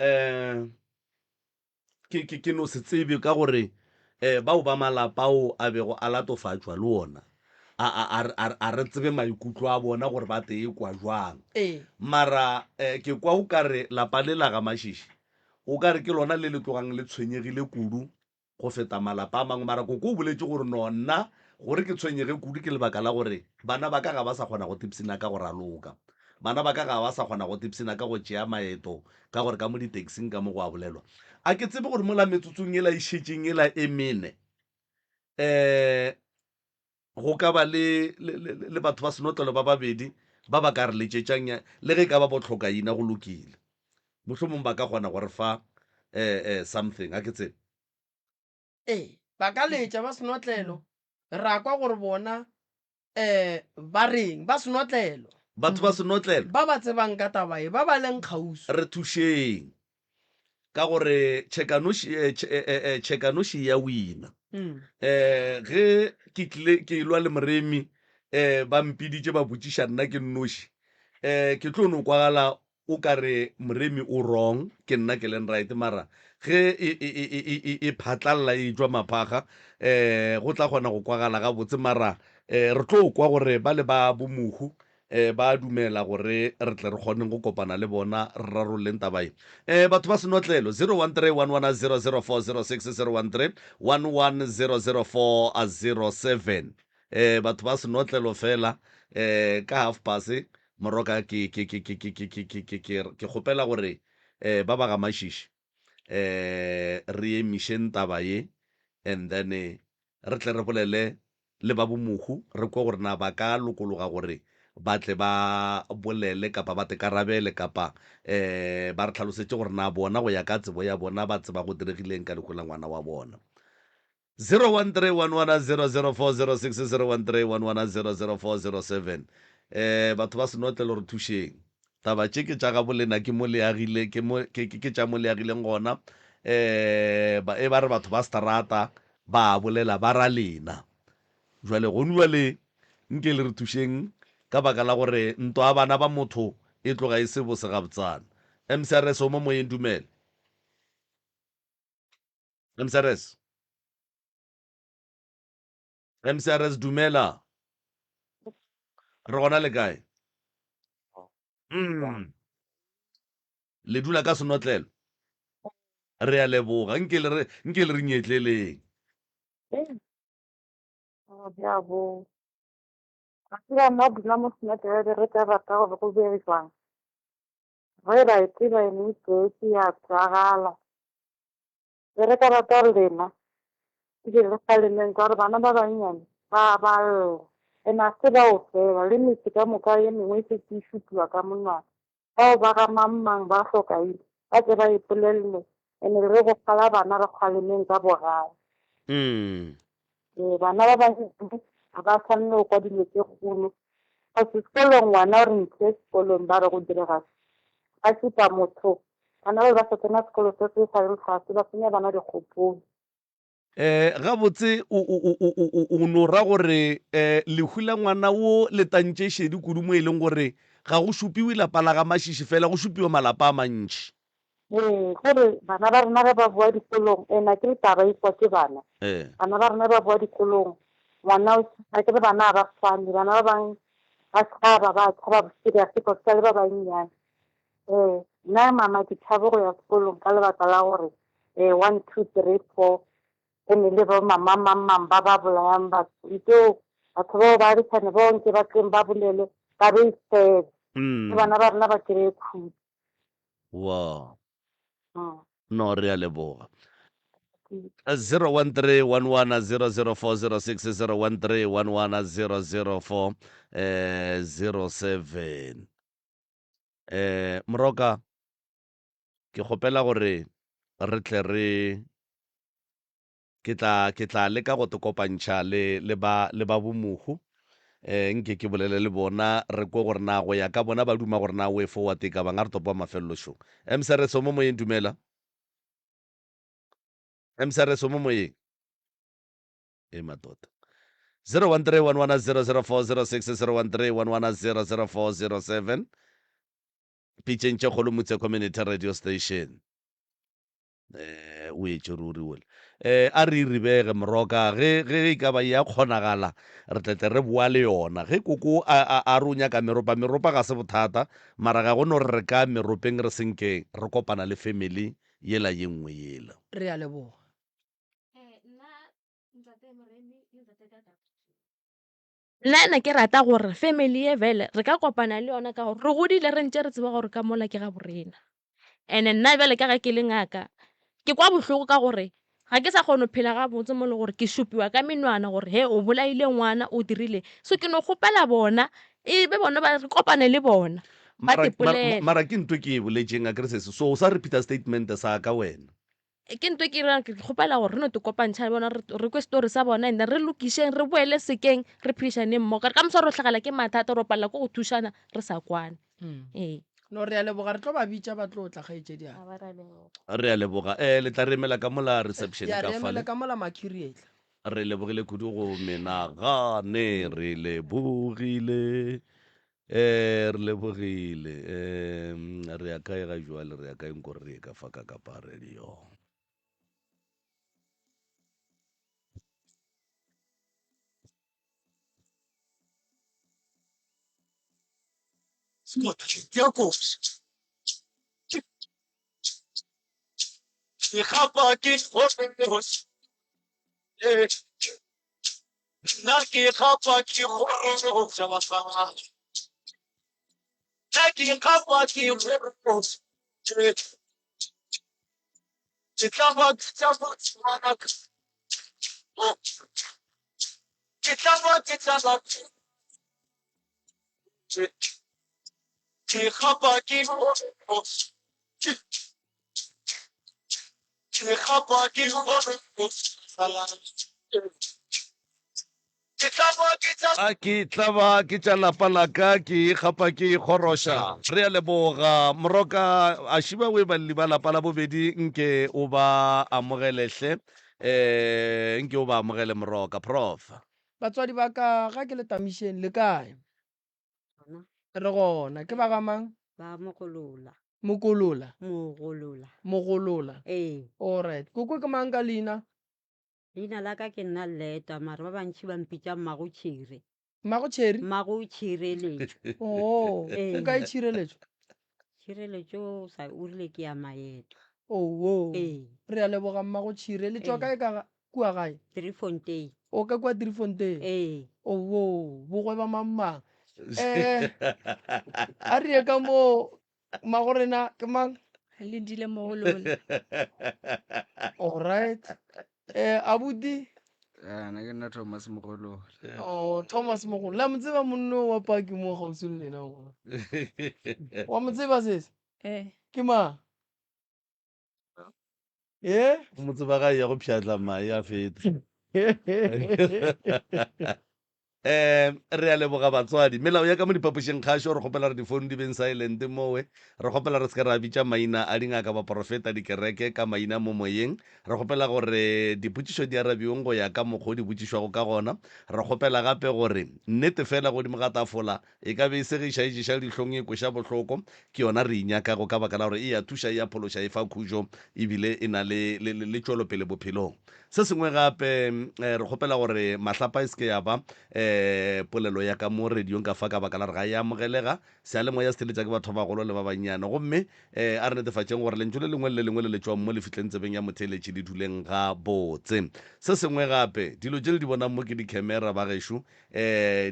Um ke ke ke no se tsebe ka gore um bao ba malapa ao a bego a latofatšwa le ona a a a a a re tsebe maikutlo a bona gore ba tee kwa jwang. Ee. Mara um ke kwa o ka re lapa le la ga Mashishi o ka re ke lona le le tlogang le tshwenyegile kudu go feta malapa a mangwe. Mara koko o boletše gore, No, nna gore ke tshwenyege kudu ke lebaka la gore bana ba ka ga ba sa kgona go tipshina ka go raloka. Bana ba ka ga ba sa kgona go tipshina ka go tšea maeto ka gore ka mo ditaxing ka mo go a bolelwa. A ke tsebe gore mola metsotsong yela e šetšeng yela e mene, um go ka ba le, le, le, le batho ba senotlelo ba babedi ba ba ka re letšetšang, le ge e ka ba bohlokaina, go lokile. Mohlomong ba ka kgona go re fa eh, eh, something, ga ke tsebe. Ee, ba ka letša ba senotlelo, ra kwa gore bona um ba reng, ba senotlelo. Batho ba senotlelo. Ba ba tsebang ka taba ye, ba ba leng kgauswi. Re thušeng. Ka gore tšhekanoši, eh, eh, eh, eh, tšhekanoši ya wina. Mm. Eh, ge ke tlile ke elwa le moremi, eh, ba mpiditše ba botšiša nna ke nnoši, eh, ke tlo no kwagala o ka re moremi o wrong, ke nna ke leng right, mara ge e, e, e, e, e, e phatlalla e tšwa maphaga, eh, go tla kgona go kwagala gabotse, mara eh, re tlo kwa gore ba le ba bomohu E, ba a dumela gore re tle re kgoneng go kopana le bona, re rarolleng taba ye. E, batho ba senotlelo, 013-1100406, 013-1100407. E, batho ba senotlelo fela, e, ka half past, Moroka, ke, ke, ke, ke, ke, ke, ke, ke, ke, ke, ke kgopela gore, e, ba ba ga Mashishi, e, re emišeng taba ye, and then re tle re bolele le ba bomohu re kwe gore na ba ka lokologa gore ba tle ba bolele kapa ba tekarabele kapa um ba re hlalosetše gore na bona go ya ka tsebo ya bona ba tseba go diregileng ka lehu la ngwana wa bona. 013-1100406 013-1100407 um batho ba senotlelo re thušeng. Taba tše ke tša gabolena ke mo le agile ke mo ke ke tša mo le agileng gona um ba e ba re batho ba seterata Ba a bolela ba ra lena. Jwale gonu bjale nke le re thušeng ka baka la gore ntwa ya bana ba motho e tloga e se bose gabotsana. MCRS o mo moyeng dumela. MCRS. MCRS dumela. Re gona le kae? Mm. Le dula ka senotlelo? Re a leboga. Nke le re, nke le re nyetleleng. Bjabo. Ga tseba nna dula mo senotlelo be re ka rata gore go be jwang. Ge ba e tseba e ne e ya tswagala. Be re ka rata gore lena e be le kgalemeng ka gore bana ba bannyane ba ba lla. And a se bao fela le metse ka moka ye mengwe e šetše e šupiwa ka monwana. Bao ba ga mang-mang ba hlokaile, ba tle ba ipolelle, ene re go kgala bana re kgalemeng ka bogale. Ee, bana ba bannyane ga ba tshwanele go kwa dilo tše kgolo. Cause sekolong ngwana o re ntšhe sekolong ba re go direga ba šupa motho bana ba be ba sa tsena sekolo se se sa leng fase ba senya bana dikgopolo. Eh, gabotse o, o, o, o, o, o no ra gore eh, lehu la ngwana wo le tantše šedi kudu mo e leng gore ga go šupiwe lapa la ga Mashishi fela, go šupiwa malapa a mantši. Ee, gore bana ba rena ge ba boa dikolong, ena ke taba e kwa ke bana. Ee. Bana ba rena ba boa dikolong, ngwana o, a ke re bana ga ba swane, bana ba bang ba tšhaba, ba tšhaba bošego cause sa le ba bannyane. Ee, nna mama ke tšhabe go ya sekolong ka lebaka la gore eh, 1, 2, 3, 4, go ne le bo mama mang mang ba ba bolayang batho. Nteo batho bao ba agisane bao nke ba tleng ba bolele ba be isele. Le bana ba rena ba kry-e khutso. Wow. No, re a leboga. 0131100406 01311004 eh 07 eh Moroka ke kgopela gore re tle re ke tla ke tla leka go te kopantšha le le ba le ba bomohu eh nke ke bolele le bona re kwe gore na go ya ka bona ba duma gore na way forward e ka bang a re topa mafelelo šong msrs o mo moyeng dumela msrs o mo moyeng e matota 0131100406 0131100407 Pitšeng tše kgolo Mutse Community Radio Station. Eh, o etše ruri ole. Eh, a re ribege moroka ge ge e ka ba ya kgonagala re tle tle re boa le yona. Ge koko a a a re o nyaka meropa, meropa ga se bothata, mara ga go no re re ka meropeng re senke re kopana le family yela ye nngwe yela. Re a leboga. Eh, nna ntate Moremi le ntate Dada. Nna ne ke rata gore family ye bjale re ka kopana le yona ka gore re godile re ntše re tseba gore ka mola ke ga borena. And-e nna bjale ka ge ke le ngaka ke kwa bohloko ka gore ga ke sa kgona go phela gabotse mo e le gore ke šupiwa ka menwana gore he o bolaile ngwana o dirile. So ke no kgopela bona e be bona ba re kopane le bona ba Mara, mara, ipolele. mara ke ntho e ke e boletšeng akere sesi, so o sa repeat-a statement sa ka wena. Ke ntho e ke reng ke kgopela gore re no te kopantšha le bona re kwe story sa bona and then re lokišeng re boele sekeng re phedišaneng mmogo ka moso re hlagela ke mathata ro palela ke go thušana re sa kwane. Ee. No re a leboga re tlo ba bitša ba tlo tla kgaetšedi a. Re a leboga. Eh le tla re emela ka mola reception Ya ka re emele fale. ka mola Mercury etla. Re lebogile kudu go menagane re lebogile. Eh re lebogile. Eh re ya kae ga jwale re ya kae nko re ye ka fa ka kapa radio. A ke tla ba ke tša lapa la ka ke ikgapa ke ikgoroša. Re a leboga Moroka a šiba o e balli ba lapa la bobedi nke o ba amogele hle eh nke o ba amogele Moroka. Prof. Batswadi ba ka ga ke le tamišeng le kae? Gona. Re gona. Ke ba ga mang? Ba Mogolola. Mokolola? Mogolola. Mogolola. Ee. Alright. Koko ke mang ka leina? Leina la ka ke nna Leta, mara ba bantši ba mpitša Mmago Tšhire. Mmago Tšheri? Mmago Tšhireletšo. Oh, Ee. o kae Tšhireletšo? Tšhireletšo o sa o rile ke ya maeto. Oh, Ee. Re a leboga Mmago Tšhire. Le tšwa Ee. kae ka ga- kua gae? Driefontein. O ka kua Driefontein? Ee. Oh, bogwe ba mang mang. Eh, a re ye ka mo Mmago rena ke mang? Lindile Mogolola. All right. Eh, abuti? Eh, nna ke nna Thomas Mogolola. Oh, Thomas Mogolola. La mo tseba monno wa paki mo kgauswi le lena mo. Wa mo tseba sesi? Eh. Ke mang? Eh? Mo tseba ga ya go pšhatla mae a feta. Um re a leboga batswadi. Melao ya ka mo diphapošing kgašo, re kgopela re difounu di beng silent mowe. Re kgopela re se ke ra bitša maina a dingaka, baporofeta, dikereke ka maina mo moyeng. Re kgopela gore dipotšišo di arabiweng go ya ka mokgwa o di botšišwago ka gona. Re kgopela gape gore nnete fela godimo ga tafola e ka be e segiša, e ješa dihlong, e kweša bohloko. Ke yona re e nyakago ka baka la gore e a thuša, e a phološa, e fa khutšo ebile e na le, le, le, le tšwelopele bophelong. Se sengwe gape, re kgopela gore mahlapa e se ke ya ba polelo ya ka mo radiong ka fa ka baka la gore ga e amogelega. Seyalemoya se theletša ke batho ba bagolo le ba bannyane. Gomme a re netefatšeng gore lentšu le lengwe le le lengwe le le tšwang mo le fihleng tsebeng ya motheeletši le duleng gabotse. Se sengwe gape, dilo tše le di bonang mo ke dikhemera bagešo,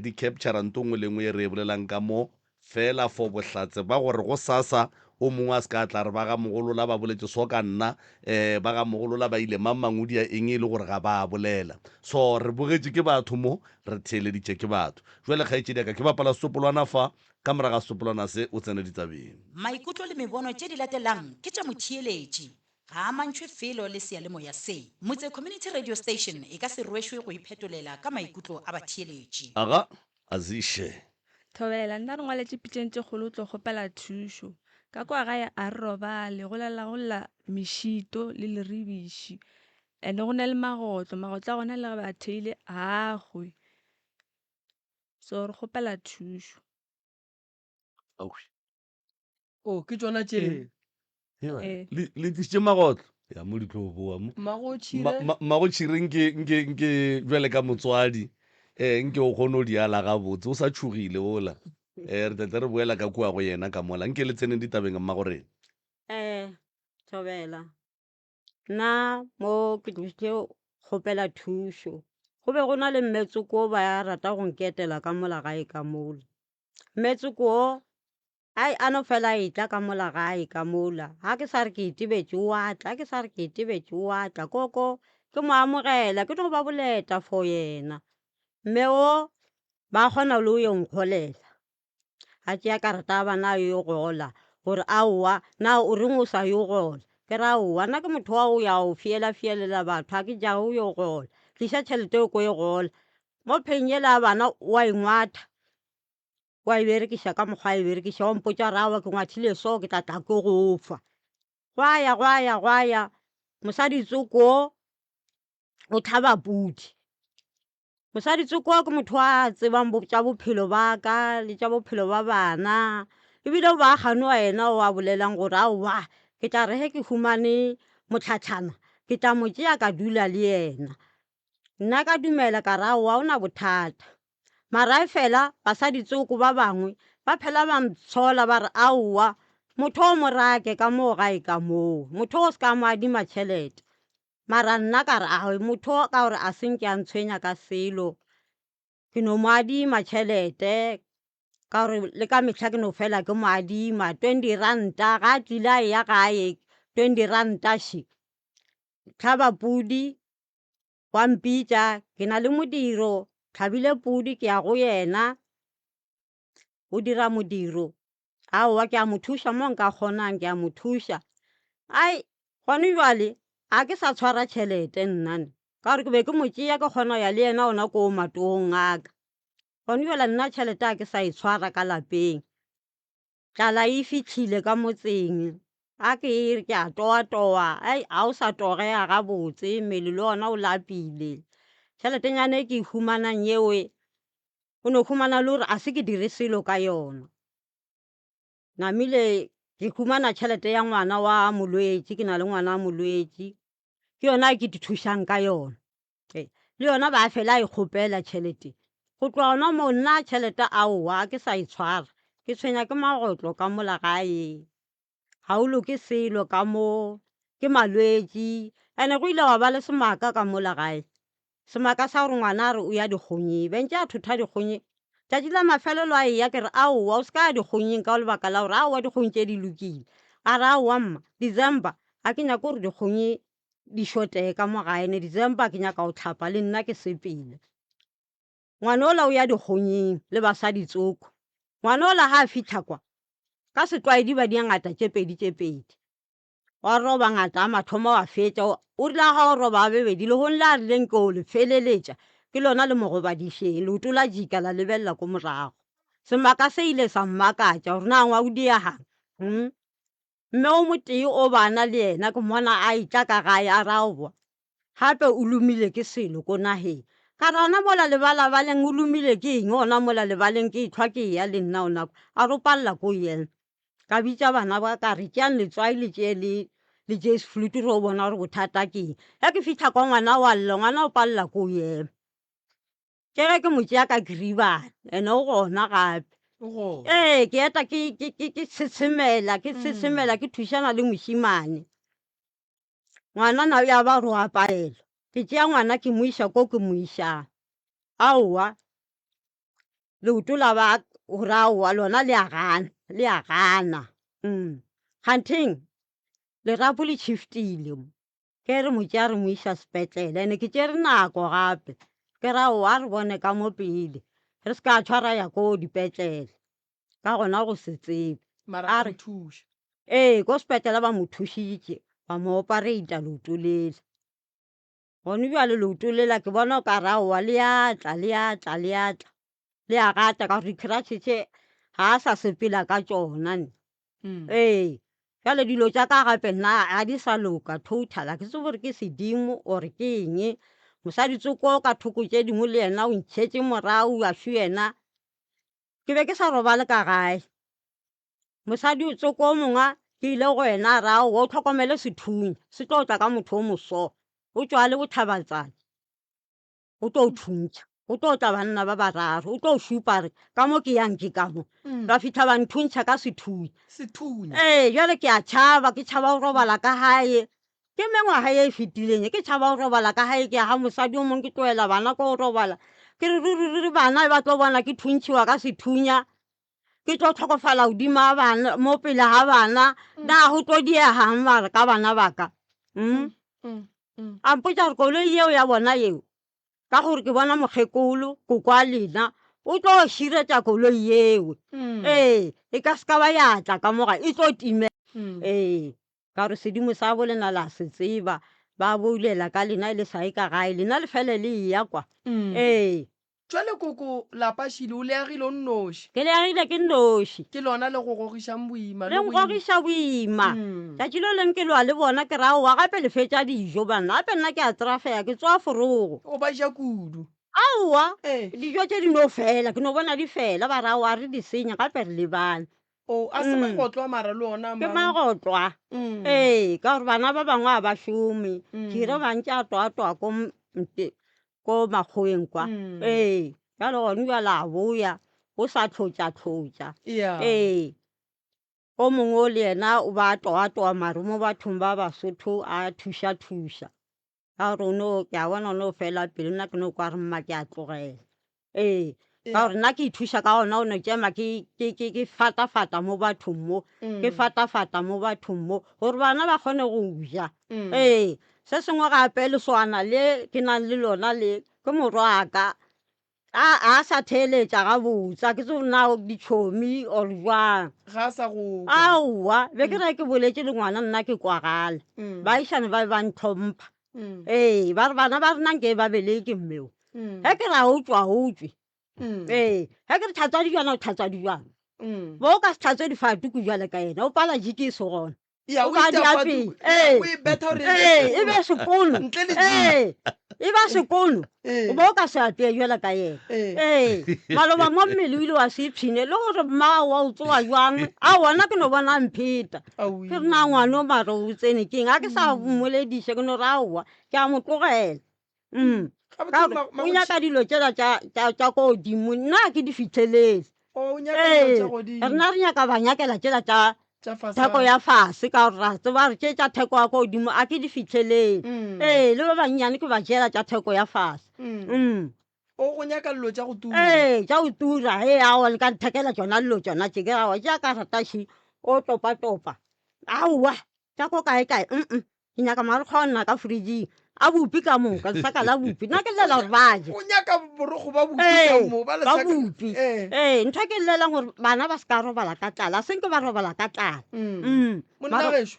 di captura nto nngwe le nngwe ye re e bolelang ka mo Feela for bohlatse ba gore gosasa o mongwe a se ka a tla re ba ga Mogolola ba boletše so ka nna, eh, ba ga Mogolola ba ile mang mang o dia eng e le gore ga ba a bolela. So re bogetše ke batho mo, re theeleditše ke batho. Jwale kgaetšedi ya ka, ke bapala setsopolwana fa, ka morago ga setsopolwana se o tsene ditabeng. Maikutlo le mebono tše di latelang ke tša motheeletši. Ga a amantšhwe felo le seyalemoya se. Motse Community Radio Station e ka se rwešwe go iphetolela ka maikutlo a batheeletši. Aga, Aziše. Thobela, nna re ngwaletše pitšeng tše kgolo o tlo kgopela thušo. Ka kwa gae a re robale, go lala go lla mešito le leribiši. And go na le magotlo, magotlo a gona le ge ba a theile ga a hwe. So re kgopela thušo. Auwi. O, ke tšona tše. Ee. Le le tlišitše magotlo. Ya mo di tlo boa mo. Mmagotšhire. Mmagotšhire nke nke nke bjale ka motswadi eh nke o kgone go di ala gabotse o sa tšhogile ola. Eh re tla tle re boela ka kua go yena ka mola. Nke le tseneng ditabeng mmagorena. Eh, Thobela. Nna mo ke tlile kgopela thušo. Go be go na le mme tsoko ba rata go nketela ka mola gae ka mola. Mme tsoko o Ai, a no fela a etla ka mola gae ka mola. Ga ke sa re ke itebetše, o a tla, ke sa re ke itebetše, o a tla. Koko, ke mo amogela, ke no ba boleta for yena. Mme o, ba kgona le o yo nkgolela. A tšea karata ya bana a yo gola, gore aowa, na o reng o sa yo gola? Ke re aowa, nna ke motho wa go ya go fiela-fielela batho, ga ke jage go yo gola. Tliša tšhelete o ko e gola. Mo pheng yela ya bana o a e ngwatha. Wa e berekiša ka mokgwa a e berekiša, wa mpotša gore aowa ke ngwathile so ke tla tla ke go fa. Gwa ya gwa ya gwa ya, mosadi tsoko o hlaba pudi. Mosadi tsoko ke motho a tsebang tša bophelo ba ka le tša bophelo ba bana, ebile o ba a ganoga yena o a bolelang gore aowa ke tla re ge ke humane mohlahlana ke tla mo tšea ka dula le yena. Nna ka dumela ka re aowa ga o na bothata. Mara efela basadi tsoko ba bangwe ba phela ba ntshola ba re aowa motho o mo rake ka moo gae ka moo, motho o se ka mo adima tšhelete. Mara nna ka re aowa motho o ka gore a se nke a ntshwenya ka selo, ke no mo adima tšhelete ka gore le ka mehla ke no fela ke mo adima 20 ranta ga a tlile a eya gae 20 ranta še. Hlaba pudi Wa mpitša, ke na le modiro, hlabile pudi ke ya go yena, o dira modiro. Aowa ke a mo thuša mo nka kgonang, ke a mo thuša. Ai, gone jwale ga ke sa tshwara tšhelete nna ne, ka gore ke be ke mo tšea ke kgona go ya le yena gona koo matogong a ka. Gone jwale nna tšhelete ga ke sa e tshwara ka lapeng. Tlala e fihlile ka motseng, ga ke re ke a toatoa, ai ga o sa togega gabotse, mmele le ona o lapile. Tšheletenyana e ke e humanang yeo, o no humana le gore a se ke dire selo ka yona. Namile ke humana tšhelete ya ngwana wa molwetši, ke na le ngwana wa molwetši, ke yona e ke ithušang ka yona. Ee, le yona ba fela a e kgopela tšhelete. Go tloga gona moo nna tšhelete aowa ga ke sa e tshwara. Ke tshwenya ke magotlo ka mola gae. Ga o loke selo ka mo, ke malwetši. Ene go ile gwa ba le semaka ka mola gae. Semaka sa gore ngwana a re o ya dikgonyeng, be ntše a thotha dikgonyeng. Tšatši la mafelelo a eya ke re aowa o se ka ya dikgonyeng ka lebaka la gore aowa dikgong tše di lokile. A re aowa mma, December ga ke nyake gore dikgonye di šotee ka mo gae ne December ke nyaka go hlapa le nna ke sepele. Ngwana ola o ya dikgonyeng le basadi tsoko. Ngwana ola ga a fihla kwa ka setlwaedi ba dia ngata tše pedi tše pedi. Wa roba ngata a mathomo wa fetša o rile ga o roba a bebedi lehong le a rileng ke o le feleletša. Ke lona le mo gobadišeng. Leoto la jika la lebelela ko morago. Semaka se ile sa mmakatša gore na ngwa o diegang. Hmm? Mme o motee o bana le yena ke mmona a etla ka gae a re aowa gape o lomile ke selo ko nageng. Ka re gona mola lebalabaleng o lomile ke eng gona mola lebaleng ke ehlwa ke eya le nna ona kwa. A re o palela ko yena. Ka bitša bana ba ka re tšeang letswai le tšee le le tšee seflutu re o bona gore bothata ke eng. Ge ke fihla kwa ngwana wa lla ngwana o palela ko ema. Ke ge ke mo tšea ka kiribane ene o gona gape. Ee ke eta ke ke ke ke tshetshemela ke tshetshemela ke thušana le mošemane. Ngwana na ya ba gore o a paelwa. Ke tšea ngwana ke mo iša ko ke mo išang. Aowa leoto la ba gore aowa lona le a gana le a gana. Kgantheng lerapo le shift-ile mo. Ke re mo tšea re mo iša sepetlele ene ke tšere nako gape ke ra o a re bone ka mo pele re se ka tshwa ra ya ko dipetlele ka gona go se tsebe Mara a a re mo thuša. ee ko sepetlele ba mo thušitše ba mo opereita leoto lela gone bjale leoto lela ke bona o ka re aowa le a tla le a tla le a tla le a gata ka gore di-crutch tše ga a sa sepela ka tšona ne. Ee, bjale dilo tša ka gape nna ga di sa loka total, ga ke tsebe gore ke sedimo or ke eng. Mosadi tsoko ka thoko tše dingwe le yena o ntšhetše morago a šo yena. Ke be ke sa robale ka gae. Mosadi tsoko o mongwe ke ile go yena a re aowa o hlokomele sethunya se tlo tla ka motho o moso, o tšwa le bohlabatsatši. O tlo thuntšha, go tlo tla banna ba bararo, o tlo šupa re ka mo ke yang ke ka mo. Ba fihla ba nthuntšha ka sethunya. Sethunya. Ee, bjale ke a tšhaba, ke tšhaba go robala ka gae. Ke mengwaga ye e fetileng ye, ke tšhaba go robala ka gae, ke ya ga mosadi o mongwe ke tlohela bana ko go robala. Ke re ruri ruri bana ba tlo bona ke thuntšhiwa ka sethunya, ke tlo hlokofala godimo ga bana, mo pele ga bana, na go tlo diegang mara ka bana ba ka? A mpotša gore koloi yeo ya bona yeo, ka gore ke bona mokgekolo koko a lena, o tlo širetša koloi yeo. Ee, e ka se ka ba ya tla ka moga, e tlo timela. Ee, ka gore sedimo sa bo lena la se tseba, ba boulela ka lena e le sa ye ka gae, lena le fele le eya kwa. Ee. Jwale koko lapa šile o le agile o nnoši. Ke le agile ke nnoši. Ke lona le go gogišang boima. Le ngogiša boima. Tšatši le leng ke lwa le bona ke re aowa gape le fetša dijo banna gape nna ke a trafega ke tsoa forogo. O ba ja kudu. Aowa dijo tše di no fela ke no bona di fela ba re aowa re di senya gape re lebale. O a se magotlwa mara le ona Ke magotlwa. Ee ka gore bana ba bangwe ga ba šome. Ke re ba ntše a toatoa ko ko makgoweng kwa. Ee bjale gone bjale a boya o sa hlotša-hlotša. Ee o mongwe o le yena o ba toatoa mare mo bathong ba Basotho a thuša-thuša. Ka gore o no ke a bona o no fela pelo nna ke no kwa re mma ke a tlogela. Ee ka gore nna ke ithuša ka gona o no tšema ke ke ke ke fata-fata mo bathong mo ke fata-fata mo bathong mo gore bana ba kgone go ja. Ee se sengwe gape leswana le ke nang le lona le ke morwaka a a sa theeletša gabotse a ke tsebe na ditšhomi or jwang. Ga a sa go kwa. Aowa be ke re ke boletše le ngwana nna ke kwagala. Baagišane ba be ba ntlhompha. Ee ba re bana ba rena nke ba beleke mmeo. Ge ke re ga o tšwa o tšwe. Ee ge ke re tlhatswa dijana o tlhatswa dijana. Bo o ka se tlhatswe difatuku bjale ka yena o pala jiki e se gona. Ya, O o ka di ita apea. fatu- Ee. o e betha gore e be Ee, e be sekono. sekono. Ntle le Ee, e ba sekono. Ee. O bo o ka se apee bjalo ka yena. Ee. Ee, maloba mo mmele o ile wa se ipshine le gore mma wa o tsoga jwang. A wona ke no bona a mpheta. Aowi. Ke re na ngwana o mare o tsene keng? A ke sa mmolediše ke no re aowa ke a mo tlogela. Gabotse Ka gore ma- ma- o nyaka dilo tšela tša, tša, tša ko godimo, nna ga ke di fihlelele. O, o nyaka dilo Ee, tša godimo. rena re nyaka ba nyakela tšela tša Tša fasana. theko ya fase ka gore ra tseba gore tše tša theko ya ko godimo a ke di fihlelele. Ee, le ba bannyane ke ba tšeela tša theko ya fase. O go nyaka dilo tša go tura. Ee, tša go tura. Ee, aowa le ka nthekela tšona dilo tšona tše. Ke ra aowa tša ka rata ši o topa-topa. Aowa, tša ko kae-kae, mm ke nyaka marokgo a nna ka fridging a bupi ka moka lesaka la bupi nna ke llela gore ba je o nyaka borokgo ba bupi ka Ee, mo ba ba lesaka bupi ee ee ntho e ke llelang gore bana ba se ka robala ka tlala a senke ba robala ka tlala Monna Mara- gešo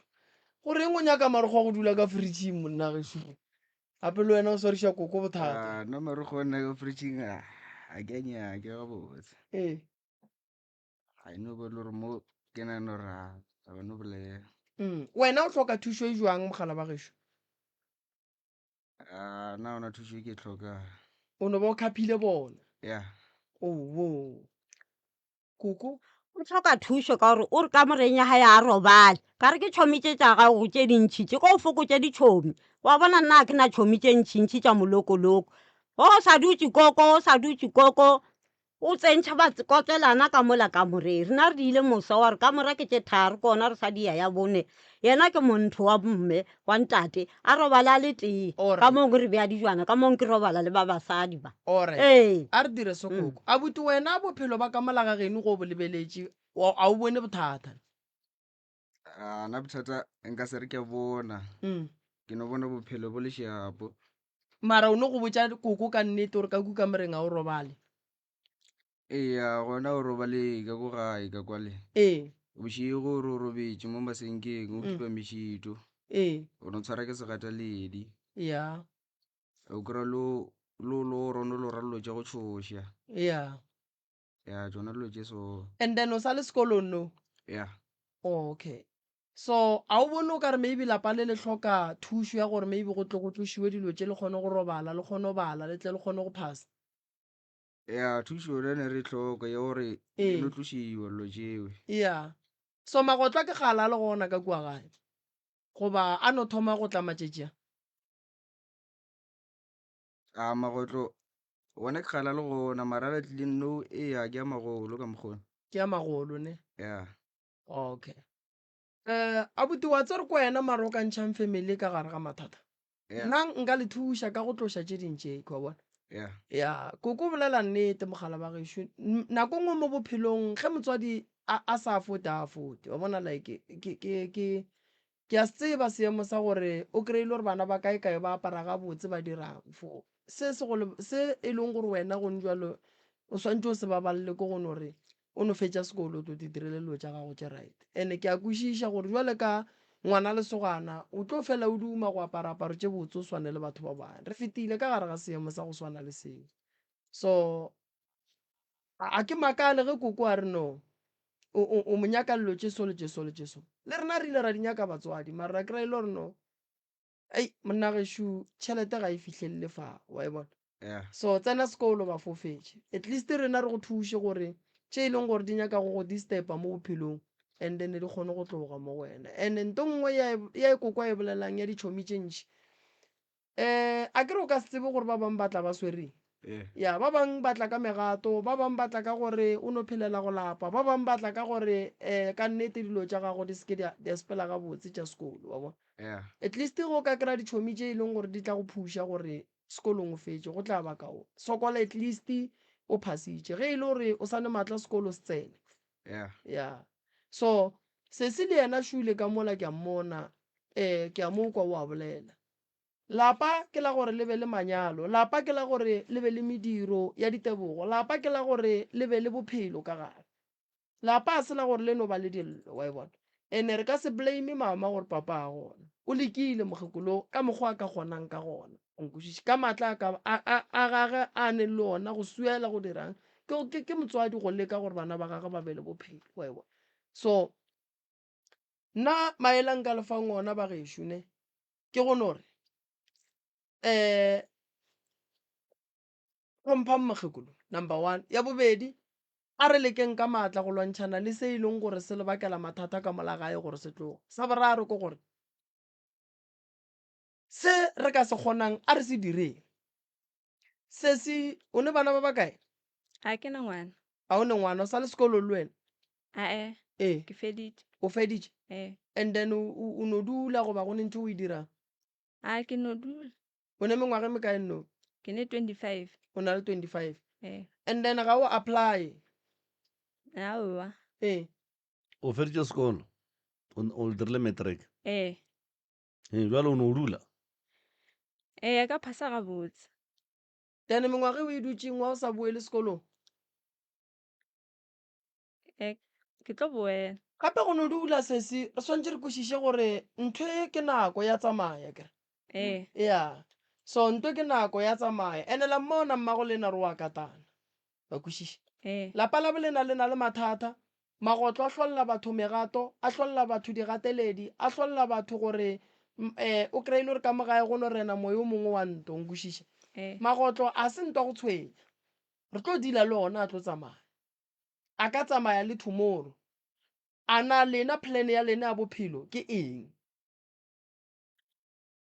go reng o nyaka marokgo a go dula ka fridging monna gešo? Gape le wena o swariša koko bothata. Ah, nna marukgwe nna ka fridging a a ke a nyake gabotse. Ee. Ga e no ba le gore mo ke nagana gore a ga ba no bolela. Wena o hloka thušo e jwang mogala ba gešo? Ah, nna gona thušo e ke e hlokang. O no ba o khaphile bona. Ya. Owo. Koko. O hloka thušo ka gore o re kamoreng ya gae a robale. Ka re ke tšhomi tše tša gago tše dintši tše, ko o fokotše ditšhomi. Wa bona nna ga ke na tšhomi tše ntšintši tša molokoloko. Ge o sa dutše koko, o sa dutše koko, o tsentšha bakotlelana ka mola kamoreng. Rena re diile mosa wa re kamora ke tše tharo, ke ona re sa dia ya bone. Yena ke montho wa mme, wa ntate, a robala a le tee. Ka mong re bea dijwana, ka mong ke robala le ba basadi ba. Alright. Ee. A re dire so koko. Abuti wena bophelo ba ka mola ga geno go bo lebeletše, a o bone bothata? A na bothata nka se re ke a bona. Ke no bona bophelo bo le šapo. Mara o no go botša koko ka nnete gore ka ku kamoreng ga o robale? Eya, gona o robale ka ko gae ka kwale. Ee. Bošego o re o robetše mo masenkeng o kipa mešito. Ee. O no tshwara ke segataledi. Ya. O kry-a lo lo lo rono lo ra dilo tša go tšhoša. Ya. Ya, tšona dilo tše so. And then o sa le sekolong no? Ya. Oh, okay. So a o bone o ka re maybe lapa le le hloka thušo ya gore maybe go tle go tlošiwe dilo tše le kgone go robala, le kgone go bala, le tle le kgone go phasa? Ya, thušo yona ne re e hloka ya gore Ee. e no tlošiwa dilo tšeo. Ya. So magotlo a ke kgale a le gona ka kua gae goba a no thoma go tla matšatši a? A magotlo wona ke kgale a le gona mara a tlile no eya ke a magolo ka mokgona. Ke a magolo ne? Ya. Okay. Eh, abuti wa tsere ko wena mara o ka ntšhang family ka gare ga mathata? Yeah. Nna nka le thuša ka go tloša tše ding tše, wa bona? Yeah. Ya, koko o bolela nnete mogala ba gešo. Nako nngwe mo bophelong ge motswadi a, a sa afote a afote. Wa bona like ke ke ke ke a se tseba seemo sa gore o kry-ile gore bana ba kae kae ba apara gabotse ba dirang for se se go se e leng gore wena gone jwalo o swantše o se babalele ke go no re o no fetša sekolo o tlo te direle dilo tša gago tše right. And-e ke a kwešiša gore jwale ka ngwana lesogana o tlo fela o duma go apara aparo tše botse o swane le batho ba bangwe. Re fetile ka gare ga seemo sa go swana le seo. So a ke makale ge koko a re no o, o, o mo nyaka dilo tše so le tše so le tše so. Le rena re ile ra di nyaka batswadi mara ra kry-a e le gore no Ei, monna gešo, tšhelete ga e fihlelele fa, wa e bona? Yeah. So tsena sekolo ba fofetše. At least rena re go thuše gore tše e leng gore di nyaka go go disturba mo bophelong and then di kgone go tloga mo go wena. And nto nngwe ya ya e koko a e bolelang ya ditšhomi tše ntši, um a ke re o ka se tsebe gore ba bangwe ba tla ba swereng. Yeah. Ya, ba bangwe ba tla ka megato, ba bangwe ba tla ka gore o no phelela go lapa, ba bangwe ba tla ka gore um ka nnete dilo tša gago di se ke di a sepela gabotse tša sekolo, wa bona? Yeah. At least ge o ka kry-a ditšhomi tše e leng gore di tla go phuša gore sekolong o fetše, go tla ba kaone. Sokola at least o phasitše. Ge e le gore o sa ne maatla sekolo se tsene. Yeah. Yeah. So sesi le yena šule ka mola ke a mmona, um ke a mo kwa o a bolela. Lapa ke la gore le be le manyalo, lapa ke la gore le be le mediro ya ditebogo, lapa ke la gore le be le bophelo ka gare. Lapa a se la gore le no ba le dillo, wa e bona. Ene re ka se blame mama gore papa a gona. O lekile mokgekolo ka mokgwa a ka kgonang ka gona. O nkwešiše? Ka maatla a ka a a a gage a neng le ona go swiela go dirang. Ke ke ke motswadi go leka gore bana ba gagwe ba be le bophelo, wa e bona. So nna maele a nka le fang ona ba gešo ne ke go no re um hlomphang mokgekolo number one. Ya bobedi a re lekeng ka maatla go lwantšhana le se e leng gore se le bakela mathata ka mola gae gore se tloge. Sa boraro ke gore se re ka se kgonang a re se direng. Sesi, o ne bana ba bakae? Ga ke na ngwana. A o ne ngwana, o sa le sekolong le wena? Ae. Ee. Ke feditše. O feditše? Ee. And then o, o no dula goba go ne ntho o e dirang? A ke no dula. O ne mengwaga e mekae nno? Ke ne 25. O na le 25? Ee. And then ga o apply? Aowa. Ee. O feditše sekolo? O, o dirile matric? Ee. Ee, bjale o no dula? Ee, ka phasa gabotse. Then mengwaga e o e dutšeng wa o sa boele sekolong? Ee, ke tlo boela. Gape go no dula sesi, re swanetše re kwešiše gore ntho e ke nako ya tsamaya kere. Ee. Ya. So nto ke nako ya tsamaya. Ene la mmona mmago lena re wa katana. Wa kwešiša? Ee. Lapa la bolena le na le mathata. Magotlo a hlolla batho megato, a hlolla batho digateledi, a hlolla batho gore um o kry-e le gore ka mo gae go no rena moya o mongwe wa nto, nkwešiša? Ee. Magotlo a se nto ya go tshwenya. Re tlo deala le ona a tlo tsamaya. A ka tsamaya le tomorrow. A na lena plan ya lena ya bophelo ke eng?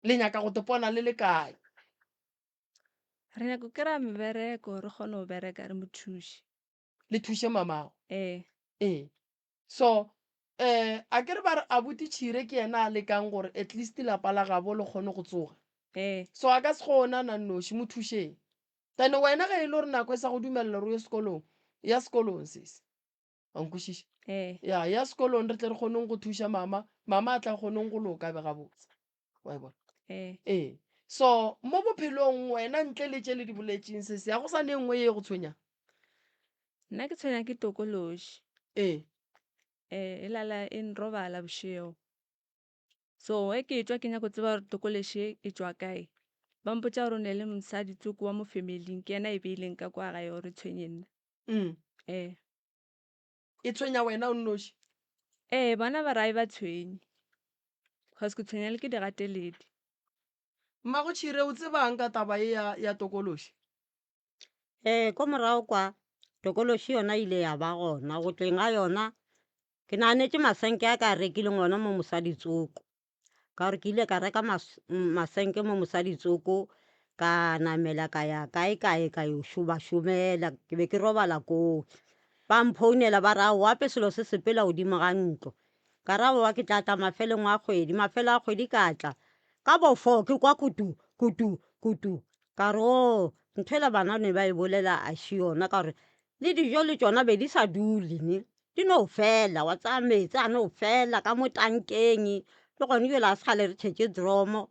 Le nyaka go tepona le le kae? Re nyaka go kry-a mebereko re kgone go bereka re mo thuše. Le thuše mamago? Ee. Ee. So um a ke re ba re abuti Tšhire ke yena a lekang gore at least lapa la gabo le kgone go tsoga. Ee. So a ka se kgone a na nnoši, mo thušeng. Then wena ge e le gore nako e sa go dumelela gore o ye sekolong, ya sekolong sesi. Wa nkwešiša? Ee. Ya, ya sekolong re tle re kgoneng go thuša mama, mama a tla kgoneng go loka a be gabotse. Wa e bona? Ee. Ee. So mo bophelong wena ntle le tše le di boletšeng sesi, ga go sa ne e nngwe ye e go tshwenyang? Nna ke tshwenya ke tokološi. Ee. Ee, e lala e nrobala bošego. So ge ke etšwa ke nyaka go tseba gore tokološi e e tšwa kae, ba mpotša gore o ne le mosadi tsoko wa mo family-ing ke yena a e beileng ka kwa gae gore e tshwenye nna. Ee. E tshwenya wena o nnoši? Ee, bona ba re ga e ba tshwenye cause ke tshwenya le ke digateledi. Mmago Tšhire, o tsebang ka taba ye ya, ya tokološi? Ee, ko morago kwa tokološi yona e ile ya ba gona. Go tleng ga yona, ke naganetše masenke a ka a rekileng ona mo mosadi tsoko. Ka gore ke ile ka reka masenke mo mosadi tsoko, ka namela ka ya kae kae ka yo ba šomela, ke be ke robala koo. Ba mphounela ba re aowa ape selo se sepela godimo ga ntlo. Ka re aowa ke tla tla mafelong a kgwedi, mafelo a kgwedi ka tla ka bo four ke kwa kutu kutu kutu. Ka re oo nthwela bana ne ba e bolela a še yona ka gore le dijo le tšona be di sa dule ne. Di no fela, wa tsaya meetse a no fela ka mo tankeng, le gone bjale ga se kgale re tšhetše dromo,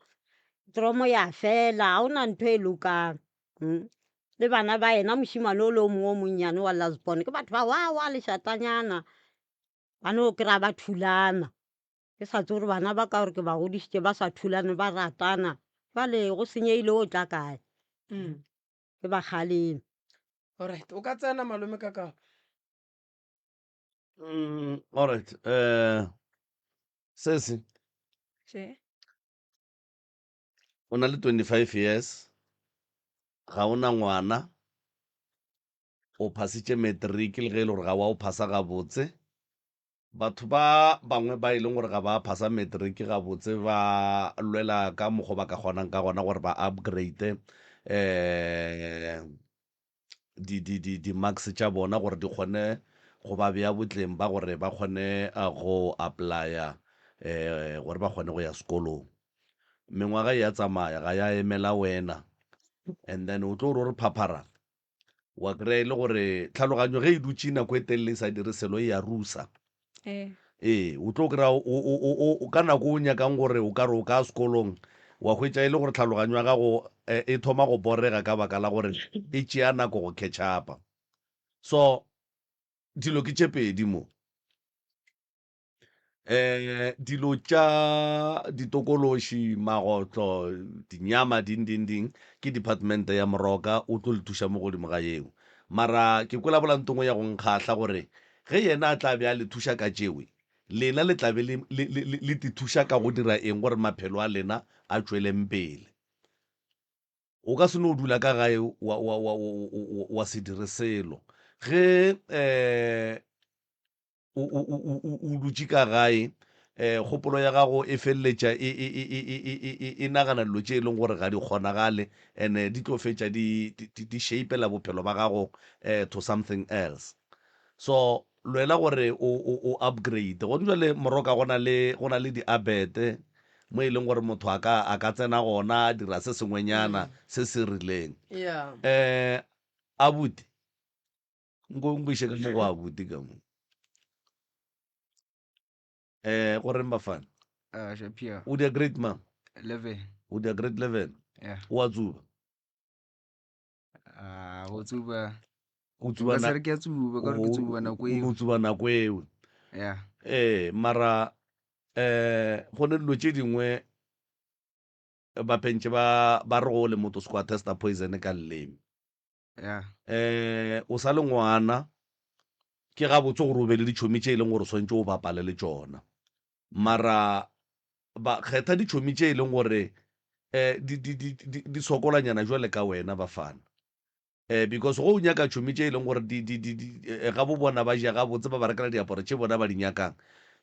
dromo ya fela, ga gona ntho e lokang. Le bana ba yena mošemane o le o mongwe o monnyane wa last born ke batho ba wawa lešatanyana, ba no kry-a ba thulana. Ke sa tsebe gore bana ba ka gore ke ba godišitše ba sa thulane ba ratana, bjale go senyegile o tla kae? Ke ba kgaleme. Alright, o ka tsena malome ka kapa. All right. Sesi. Che. O na le 25 years. Ga o na ngwana. O phasitše matric le ge e le gore ga wa o phasa gabotse. Batho ba bangwe ba e leng gore ga ba phasa matric gabotse ba lwela ka mokgwa ba ka kgonang ka gona gore ba upgrade eh di, di, di, di-marks tša bona gore di kgone go ba bea botleng ba gore ba kgone go applya um gore ba kgone go ya sekolong. Mengwaga e ya tsamaya, ga ya emela wena. And then o tlo re o re phaphara, wa kry-a e le gore tlhaloganyo ge e dutše nako e telele e sa dire selo e ya rusa. Ee. Ee, o tlo kry-a ka nako o nyakang gore o ka re o ka sekolong, wa hwetša e le gore tlhaloganyo ya gago e thoma go borega ka baka la gore e tšea nako go catch up-a. So dilo ke tše pedi mo. Dilo tša ditokološi, magotlo, dinyama, ding ding ding, ke department ya Moroka, o tlo le thuša mo godimo ga yeo. Mara ke kwela bola ntongwe ya go nkgahla gore Ge yena a tla be a le thuša ka tšewe, lena le tla be le, le, le, le, le tithuša ka go dira eng gore maphelo a lena a tšweleng pele? O ka se no dula ka gae wa, wa, wa, wa, wa se dire selo. Ge um o, o, o, o, o dutše ka gae, um kgopolo ya gago e feleletša e, e, e, e, e, e, e, e nagana dilo tše e leng gore ga di kgonagale, and-e di tlo fetša di, di, di, di shape-ela bophelo ba gago um to something else. So lwela gore o, o, o upgrade. Gone jwale Moroka go na le, go na le di-abete mo e leng gore motho a ka, a ka tsena gona a dira se sengwenyana se se rileng. Yeah. Um abuti, nko nko iše ka mo go abuti ka mo. Um go reng bafana? Uh, Shapia. O dia grade mang? 11. O dia grade 11? Yeah. O a tsuba? Ah, go tsuba. O tsuba Nka se re ke a tsuba, ka gore ke tsuba nako eo. O tsuba nako eo. Yeah. Ee, mara eh go ne dilo tše dingwe. Baphentše ba ba re go le motho o se kwa testa poison ka leleme. Yeah. Eh, o sa le ngwana, ke gabotse gore o be le ditšhomi tše e leng gore o swanetše o bapale le tšona. Mara ba kgetha ditšhomi tše e leng gore eh di di di di di sokolanyana jwale ka wena bafana. Eh, because go o nyaka tšhomi tše e leng gore di, di, di, di, eh, ga bo bona ba ja gabotse, ba ba rekela diaparo tše bona ba di nyakang.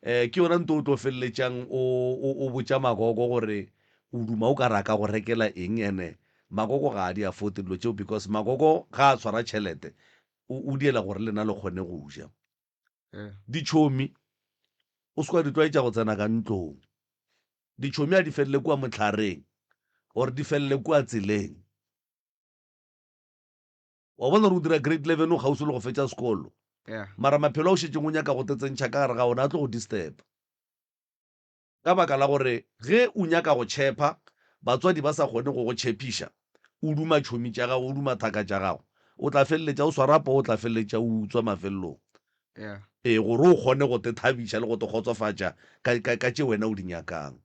Eh, ke yona nto o tlo feleletšang o, o, o botša magogo gore o duma o ka re a ka go rekela eng, ene magogo ga a di afford dilo tšeo because magogo ga a tshwara tšhelete o, o diela gore lena le kgone go ja. Eh. Ditšhomi o se kwa di tlwaetša go tsena ka ntlong. Ditšhomi a di felele kua mohlareng or di felele kua tseleng. Wa bona gore o dira grade 11 o kgauswi le go fetša sekolo. Yeah. Mara maphelo a o šetšeng o nyaka go tetsentšha ka gare ga ona a tlo go disturb. Ka baka la gore ge o nyaka go tšhepha, batswadi ba sa kgone go go tšhepiša, o duma tšhomi tša gago, o duma thaka tša gago, o tla feleletša o swara poo, o tla feleletša o utswa mafelelong. Yeah. Ee, gore o kgone go te thabiša le go te kgotsofatša ka, ka, ka tše wena o di nyakang.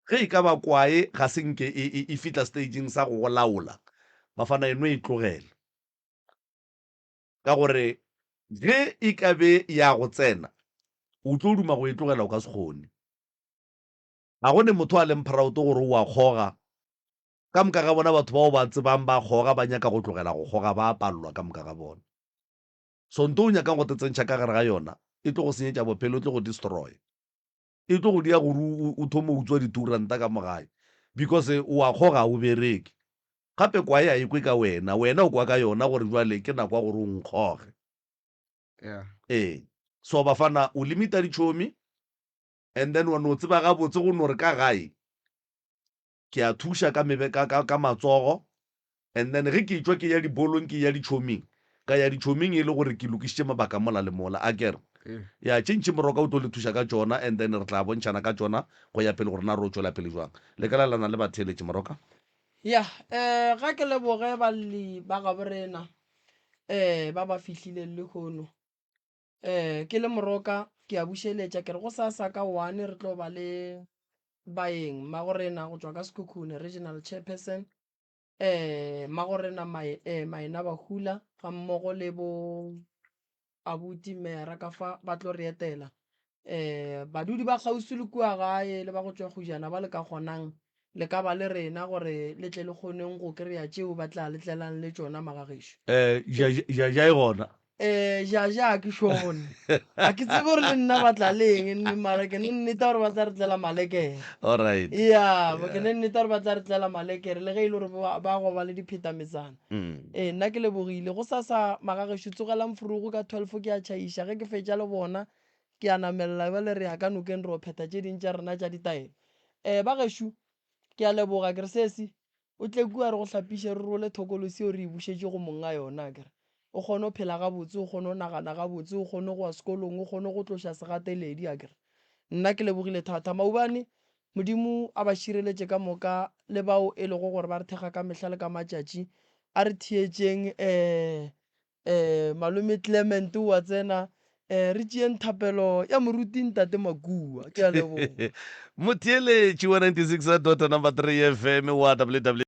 Ge e ka ba kwae ga se nke e, e, e fihla stageng sa go go laola, bafana e no e tlogela. Ka gore ge e ka be ya go tsena, o tlo duma go e tlogela o ka se kgone. Ga go ne motho a leng proud gore o a kgoga. Ka moka ga bona batho ba o ba tsebang ba kgoga ba nyaka go tlogela go kgoga ba a palelwa ka moka ga bona. So nto o nyakang go te tsentšha ka gare ga yona e tlo go senyetša bophelo, e tlo go destroy. E tlo go dia gore o, o thome o utswa dituranta ka mo gae because o a kgoga ga o bereke. Gape kwae a e kwe ka wena, wena o kwa ka yona gore jwale ke nako ya gore o nkgoge. Yeah. Ee. So bafana o limita ditšhomi and then wa no tseba gabotse go no re ka gae ke a thuša ka mebe ka, ka, ka matsogo and then ge ke tšwa ke ya dibolong ke ya ditšhoming ka ya ditšhoming e le gore ke lokišitše mabaka mola le mola akere Ee. ya tše ntši moroka o tlo le thuša ka tšona and then re tla bontšhana ka tšona go ya pele gore na re o tšwela pele jwang le ka lalana le batheeletši moroka Ya, eh, ga ke leboge balli ba gabo rena eh, ba ba fihlileng lehono. Eh, ke le moroka ke a bušeletša ke re go sasa ka one re tlo ba le baeng mmagorena go tšwa ka Sekhukhune regional chairperson eh mmagorena Mae, eh, Maena Bahula ga mmogo le bo abuti mera ka fa ba tlo re etela eh badudi ba kgauswi le kua gae le ba go tšwa kgujana ba le ka kgonang le ka ba le rena gore le tle le kgoneng go kry-a tšeo ba tla le tlelang le tšona magagešo. Eh, ja ja e gona. Eh, ja ja ke šone. Ga ke tsebe gore le nna ba tla le eng, nne mara ke ne nneta gore ba tla re tlela malekere. All right. Ya, ke ne nneta gore ba tla re tlela malekere le ge e le gore ba ba go ba le diphetametsana. Mm. Ee, nna ke lebogile. Go sasa magagešo tsogelang furugu ka 12 ke a tšhaiša ge ke fetša le bona ke a namelela bjale re ya ka nokeng re o phetha tše ding tša rena tša ditaelo. Eh, ba gešo ke a leboga ke re sesi o tle kua re go hlapiše re role thokolosi yeo re e bušetše go monga yona akere o kgone go phela gabotse o kgone go nagana gabotse o kgone go ya sekolong o kgone go tloša segateledi akere nna ke lebogile thata maubane modimo a ba šireletše ka moka le bao e lego gore ba re thekga ka mehla le ka matšatši a re theetšeng um um malome Clement o a tsena um re tšeeng thapelo ya moruti ntate Makua ke a leboga. Motheeletši wa 96 dot number 3 FM wa www.